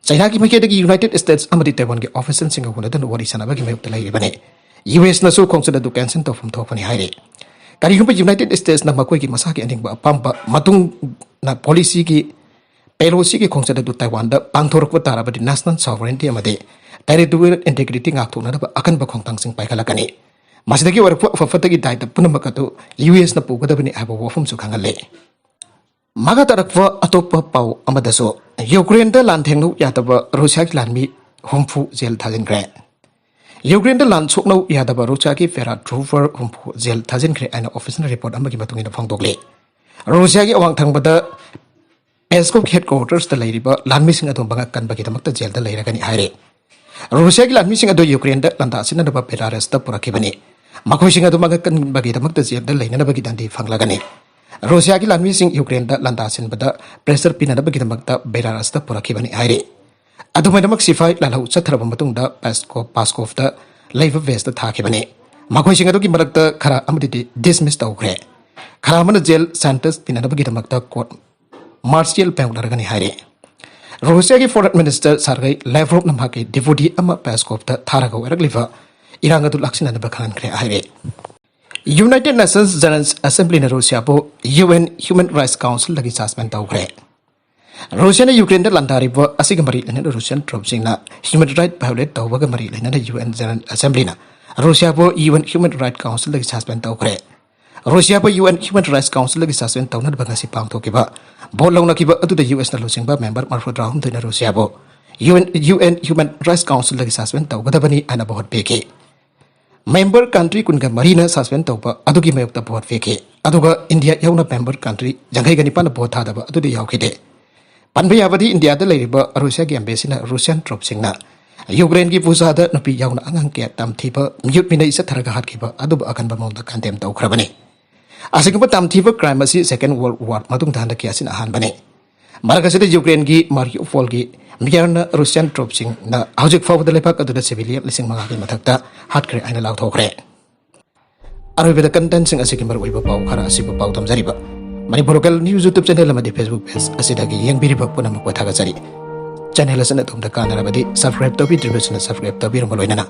ꯆꯥꯏꯅꯥꯒꯤ ꯃꯥꯏꯀꯩꯗꯒꯤ ꯌꯨꯅꯥꯏꯇꯦꯗ ꯁ꯭ꯇꯦꯠꯁ ꯑꯃꯗꯤ ꯇꯥꯏꯋꯥꯟꯒꯤ ꯑꯣꯐꯤꯁꯤꯌꯦꯜꯁꯤꯡꯒ ꯎꯅꯗꯨꯅ ꯋꯥꯔꯤ ꯁꯥꯟꯅꯕꯒꯤ ꯃꯥꯌꯣꯛꯇ ꯂꯩꯔꯤꯕꯅꯤ꯫ ꯌꯨ ꯑꯦꯁꯅꯁꯨ ꯈꯣꯡꯆꯠ ꯑꯗꯨ ꯀꯦꯟꯁꯦꯜ ꯇꯧꯐꯝ ꯊꯣꯛꯄꯅꯤ ꯍꯥꯏꯔꯤ꯫ ꯀꯔꯤꯒꯨꯝꯕ ꯌꯨꯅꯥꯏꯇꯦꯗ ꯁ꯭ꯇꯦꯠꯁꯅ ꯃꯈꯣꯏꯒꯤ ꯃꯁꯥꯒꯤ ꯑꯅꯤꯡꯕ ꯑꯄꯥꯝꯕ ꯃꯇꯨꯡꯅ ꯄꯣꯂꯤꯁꯤꯒꯤ, ꯄꯦꯂꯣꯁꯤꯒꯤ ꯈꯣꯡꯆꯠ ꯑꯗꯨ ꯇꯥꯏꯋꯥꯟꯗ ꯄꯥꯡꯊꯣꯔꯛꯄ ꯇꯥꯔꯕꯗꯤ national sovereignty ꯑꯃꯗꯤ territorial integrity ꯉꯥꯛꯊꯣꯛꯅꯅꯕ ꯑꯀꯟꯕ ꯈꯣꯡꯊꯥꯡꯁꯤꯡ ꯄꯥꯏꯈꯠꯂꯛꯀꯅꯤ꯫ ꯃꯁꯤꯗꯒꯤ ꯑꯣꯏꯔꯛꯄ ꯑꯐ ꯐꯠꯇꯒꯤ ꯗꯥꯏꯇ ꯄꯨꯝꯅꯃꯛ ꯑꯗꯨ ꯌꯨ ꯑꯦꯁꯅ ꯄꯨꯒꯗꯕꯅꯤ ꯍꯥꯏꯕ ꯋꯥꯐꯝꯁꯨ ꯈꯪꯍꯜꯂꯤ꯫ ꯃꯈꯥ ꯇꯥꯔꯛꯄ ꯑꯇꯣꯞꯄ ꯄꯥꯎ ꯑꯃꯗꯁꯨ, ꯌꯨꯀ꯭ꯔꯦꯟꯗ ꯂꯥꯟ ꯊꯦꯡꯅꯧ ꯌꯥꯗꯕ ꯔꯨꯁꯤꯌꯥꯒꯤ ꯂꯥꯟꯃꯤ ꯍꯨꯝꯐꯨ ꯖꯦꯜ ꯊꯥꯖꯤꯟꯈ꯭ꯔꯦ꯫ ꯌꯨꯀ꯭ꯔꯦꯟꯗ ꯂꯥꯟ ꯁꯣꯛꯅꯧ ꯌꯥꯗꯕ ꯔꯨꯁꯤꯌꯥꯒꯤ ꯄꯦꯔꯥ ꯇ꯭ꯔꯨꯄꯔ ꯍꯨꯝꯐꯨ ꯖꯦꯜ ꯊꯥꯖꯤꯟꯈ꯭ꯔꯦ ꯍꯥꯏꯅ ꯑꯣꯐꯤꯁꯤꯌꯦꯜ ꯔꯤꯄꯣꯔꯠ ꯑꯃꯒꯤ ꯃꯇꯨꯡ ꯏꯟꯅ ꯐꯣꯡꯗꯣꯛꯂꯤ꯫ ꯔꯨꯁꯤꯌꯥꯒꯤ ꯑꯋꯥꯡ ꯊꯪꯕꯗ ꯄꯦꯁꯀꯣꯞ ꯍꯦꯗꯀ꯭ꯋꯥꯇꯔꯁꯇ ꯂꯩꯔꯤꯕ ꯂꯥꯟꯃꯤꯁꯤꯡ ꯑꯗꯨ ꯃꯉꯛ ꯀꯟꯕꯒꯤꯗꯃꯛꯇ ꯖꯦꯜꯗ ꯂꯩꯔꯒꯅꯤ ꯍꯥꯏꯔꯤ꯫ ꯔꯨꯁꯤꯌꯥꯒꯤ ꯂꯥꯟꯃꯤꯁꯤꯡ ꯑꯗꯨ ꯌꯨꯀ꯭ꯔꯦꯟꯗ ꯂꯥꯟꯗꯥꯁꯤꯟꯅꯅꯕ ꯕꯦꯂꯥꯔꯁꯇ ꯄꯨꯔꯛꯈꯤꯕꯅꯤ꯫ ꯃꯈꯣꯏꯁꯤꯡ ꯑꯗꯨ ꯃꯉꯛ ꯀꯟꯕꯒꯤꯗꯃꯛꯇ ꯖꯦꯜꯗ ꯂꯩꯅꯅꯕꯒꯤ ꯗꯟꯗꯤ ꯐꯪꯂꯒꯅꯤ꯫ ꯔꯨꯁꯤꯌꯥꯒꯤ ꯂꯥꯟꯃꯤꯁꯤꯡ ꯌꯨꯀ꯭ꯔꯦꯟꯗ ꯂꯥꯟꯗꯥꯁꯤꯟꯕꯗ ꯄ꯭ꯔꯦꯁꯔ ꯄꯤꯅꯅꯕꯒꯤꯗꯃꯛꯇ ꯕꯦꯂꯥꯔꯁꯇ ꯄꯨꯔꯛꯈꯤꯕꯅꯤ ꯍꯥꯏꯔꯤ꯫ ꯑꯗꯨꯃꯥꯏꯅꯃꯛ ꯁꯤꯐꯥꯏ ꯂꯥꯜꯍꯧ ꯆꯠꯊꯔꯕ ꯃꯇꯨꯡꯗ ꯄꯥꯁꯀꯣ-, ꯄꯥꯁꯀꯣꯐꯇ ꯂꯩꯕ ꯕꯦꯁꯇ ꯊꯥꯈꯤꯕꯅꯤ꯫ ꯃꯈꯣꯏꯁꯤꯡ ꯑꯗꯨꯒꯤ ꯃꯔꯛꯇ ꯈꯔ ꯑꯃꯗꯤ ꯗꯤꯁꯃꯤꯁ ꯇꯧꯈ꯭ꯔꯦ꯫ ꯈꯔ ꯑꯃꯅ ꯖꯦꯜ ꯁꯦꯟꯇꯦꯟꯁ ꯄꯤꯅꯅꯕꯒꯤꯗꯃꯛꯇ ꯀꯣꯔꯠ ꯃꯥꯔꯁꯤꯌꯦꯜ ꯄꯦꯡꯂꯔꯒꯅꯤ ꯍꯥꯏꯔꯤ꯫ ꯔꯨꯁꯤꯌꯥꯒꯤ ꯐꯣꯔꯦꯟ ꯃꯤꯅꯤꯁꯇꯔ ꯁꯥꯔꯒꯩ ꯂꯦꯚ꯭ꯔꯣꯞꯅ ꯃꯍꯥꯛꯀꯤ ꯗꯤꯄꯨꯇꯤ ꯑꯃ ꯄꯦꯁꯀꯣꯞꯇ ꯊꯥꯔꯒ ꯑꯣꯏꯔꯛꯂꯤꯕ ꯏꯔꯥꯡ ꯑꯗꯨ ꯂꯥꯛꯁꯤꯟꯅꯅꯕ ꯈꯪꯍꯟꯈ꯭ꯔꯦ ꯍꯥꯏꯔꯤ꯫ ꯌꯨꯅꯥꯏꯇꯦꯗ ꯅꯦꯁꯟꯁ ꯖꯦꯅꯔꯦꯜ ꯑꯦꯁꯦꯝꯕ꯭ꯂꯤꯅ ꯔꯨꯁꯤꯌꯥꯕꯨ ꯌꯨ ꯑꯦꯟ ꯍ꯭ꯌꯨꯃꯦꯟ ꯔꯥꯏꯠꯁ ꯀꯥꯎꯟꯁꯤꯜꯗꯒꯤ ꯁꯁꯄꯦꯟ ꯇꯧꯈ꯭ꯔꯦ꯫ ꯔꯨꯁꯤꯌꯥꯅ ꯌꯨꯀ꯭ꯔꯦꯟꯗ ꯂꯥꯟꯗꯥꯔꯤꯕ ꯑꯁꯤꯒ ꯃꯔꯤ ꯂꯩꯅꯅ ꯔꯨꯁꯤꯌꯥꯟ ꯇ꯭ꯔꯨꯞꯁꯤꯡꯅ ꯍ꯭ꯌꯨꯃꯦꯟ ꯔꯥꯏꯠ ꯚꯥꯏꯑꯣꯂꯦꯠ ꯇꯧꯕꯒ ꯃꯔꯤ ꯂꯩꯅꯅ ꯌꯨ ꯑꯦꯟ ꯖꯦꯅꯔꯦꯜ ꯑꯦꯁꯦꯝꯕ꯭ꯂꯤꯅ ꯔꯨꯁꯤꯌꯥꯕꯨ ꯌꯨ ꯑꯦꯟ ꯍ꯭ꯌꯨꯃꯦꯟ ꯔꯥꯏꯠ ꯀꯥꯎꯟꯁꯤꯜꯗꯒꯤ ꯁꯁꯄꯦꯟ ꯇꯧꯈ꯭ꯔꯦ꯫ ꯔꯨꯁꯤꯌꯥꯕꯨ ꯌꯨ ꯑꯦꯟ ꯍ꯭ꯌꯨꯃꯦꯟ ꯔꯥꯏꯠꯁ ꯀꯥꯎꯟꯁꯤꯜꯗꯒꯤ ꯁꯁꯄꯦꯟ ꯇꯧꯅꯅꯕ ꯉꯁꯤ ꯄꯥꯡꯊꯣꯛꯈꯤꯕ ꯚꯣꯠ ꯂꯧꯅꯈꯤꯕ ꯑꯗꯨꯗ ꯌꯨ ꯑꯦꯁꯅ ꯂꯨꯆꯤꯡꯕ ꯃꯦꯝꯕꯔ ꯃꯔꯤꯐꯨꯇꯔꯥꯍꯨꯝꯗꯣꯏꯅ ꯔꯨꯁꯤꯌꯥꯕꯨ U N, U N human Rights ꯀꯥꯎꯟꯁꯤꯜꯗꯒꯤ ꯁꯁꯄꯦꯟ ꯇꯧꯒꯗꯕꯅꯤ ꯍꯥꯏꯅ ꯚꯣꯠ ꯄꯤꯈꯤ꯫ ꯃꯦꯝꯕꯔ ꯀꯟꯇ꯭ꯔꯤ ꯀꯨꯟꯒ ꯃꯔꯤꯅ ꯁꯁꯄꯦꯟ ꯇꯧꯕ ꯑꯗꯨꯒꯤ ꯃꯥꯌꯣꯛꯇ ꯚꯣꯠ ꯄꯤꯈꯤ, ꯑꯗꯨꯒ ꯏꯟꯗꯤꯌꯥ ꯌꯥꯎꯅ ꯃꯦꯝꯕꯔ ꯀꯟꯇ꯭ꯔꯤ ꯌꯥꯡꯈꯩꯒ ꯅꯤꯄꯥꯟꯅ ꯚꯣꯠ ꯊꯥꯗꯕ ꯑꯗꯨꯗ ꯌꯥꯎꯈꯤꯗꯦ꯫ ꯄꯟꯕ ꯌꯥꯕꯗꯤ ꯏꯟꯗꯤꯌꯥꯗ ꯂꯩꯔꯤꯕ ꯔꯨꯁꯤꯌꯥꯒꯤ ꯑꯦꯝꯕꯦꯁꯤꯅ ꯔꯨꯁꯤꯌꯥꯟ ꯇ꯭ꯔꯨꯞꯁꯤꯡꯅ ꯌꯨꯀ꯭ꯔꯦꯟꯒꯤ ꯄꯨꯖꯥꯗ ꯅꯨꯄꯤ ꯌꯥꯎꯅ ꯑꯉꯥꯡ ꯀꯌꯥ ꯇꯝꯊꯤꯕ, ꯃꯤꯑꯣꯠ ꯃꯤꯅꯩ ꯆꯠꯊꯔꯒ ꯍꯥꯠꯈꯤꯕ ꯑꯗꯨꯕꯨ ꯑꯀꯟꯕ ꯃꯑꯣꯡꯗ ꯀꯟꯗꯦꯝ ꯇꯧꯈ꯭ꯔꯕꯅꯤ꯫ ꯑꯁꯤꯒꯨꯝꯕ ꯇꯝꯊꯤꯕ ꯀ꯭ꯔꯥꯏꯝ ꯑꯁꯤ ꯁꯦꯀꯦꯟ ꯋꯥꯔꯜ ꯋꯥꯔ ꯃꯇꯨꯡꯗ ꯍꯟꯗꯛꯀꯤ ꯑꯁꯤꯅ ꯑꯍꯥꯟꯕꯅꯤ꯫ ꯃꯔꯛ ꯑꯁꯤꯗ ꯌꯨꯀ꯭ꯔꯦꯟꯒꯤ ꯃꯥꯔꯤꯌꯨꯄꯣꯜꯒꯤ ꯃꯤꯌꯔꯅ ꯔꯨꯁꯤꯌꯥꯟ ꯇ꯭ꯔꯨꯞꯁꯤꯡꯅ ꯍꯧꯖꯤꯛ ꯐꯥꯎꯕꯗ ꯂꯩꯕꯥꯛ ꯑꯗꯨꯗ ꯁꯤꯚꯤꯂꯤꯌꯟ ꯂꯤꯁꯤꯡ ꯃꯉꯥꯒꯤ ꯃꯊꯛꯇ ꯍꯥꯠꯈ꯭ꯔꯦ ꯍꯥꯏꯅ ꯂꯥꯎꯊꯣꯛꯈ꯭ꯔꯦ꯫ ꯑꯔꯣꯏꯕꯗ ꯀꯟꯇꯦꯟꯁꯤꯡ ꯑꯁꯤꯒꯤ ꯃꯔꯨꯑꯣꯏꯕ ꯄꯥꯎ ꯈꯔ ꯑꯁꯤꯕꯨ ꯄꯥꯎꯗꯝꯖꯔꯤꯕ ꯃꯅꯤꯄꯨꯔ ꯂꯣꯀꯦꯜ ꯅ꯭ꯌꯨꯁ ꯌꯨꯇ꯭ꯌꯨꯕ ꯆꯦꯅꯦꯜ ꯑꯃꯗꯤ ꯐꯦꯁꯕꯨꯛ ꯄꯦꯖ ꯑꯁꯤꯗꯒꯤ ꯌꯦꯡꯕꯤꯔꯤꯕ ꯄꯨꯝꯅꯃꯛꯄꯨ ꯊꯥꯒꯠꯆꯔꯤ꯫ ꯆꯦꯅꯦꯜ ꯑꯁꯤꯅ ꯑꯗꯣꯝꯗ ꯀꯥꯟꯅꯔꯕꯗꯤ ꯁꯕꯁꯀ꯭ꯔꯥꯏꯕ ꯇꯧꯕꯤꯗ꯭ꯔꯤꯕꯁꯤꯡꯅ ꯁꯕꯁꯀ꯭ꯔꯥꯏꯕ ꯇꯧꯕꯤꯔꯝꯕ ꯂꯣꯏꯅꯅ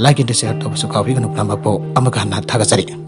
ꯂꯥꯏꯛ ꯑꯦꯟ ꯁꯤꯌꯔ ꯇꯧꯕꯁꯨ ꯀꯥꯎꯕꯤꯒꯅꯨ꯫ ꯄꯨꯝꯅꯃꯛꯄꯨ ꯑꯃꯨꯛꯀ ꯍꯟꯅ ꯊꯥꯒꯠꯆꯔꯤ꯫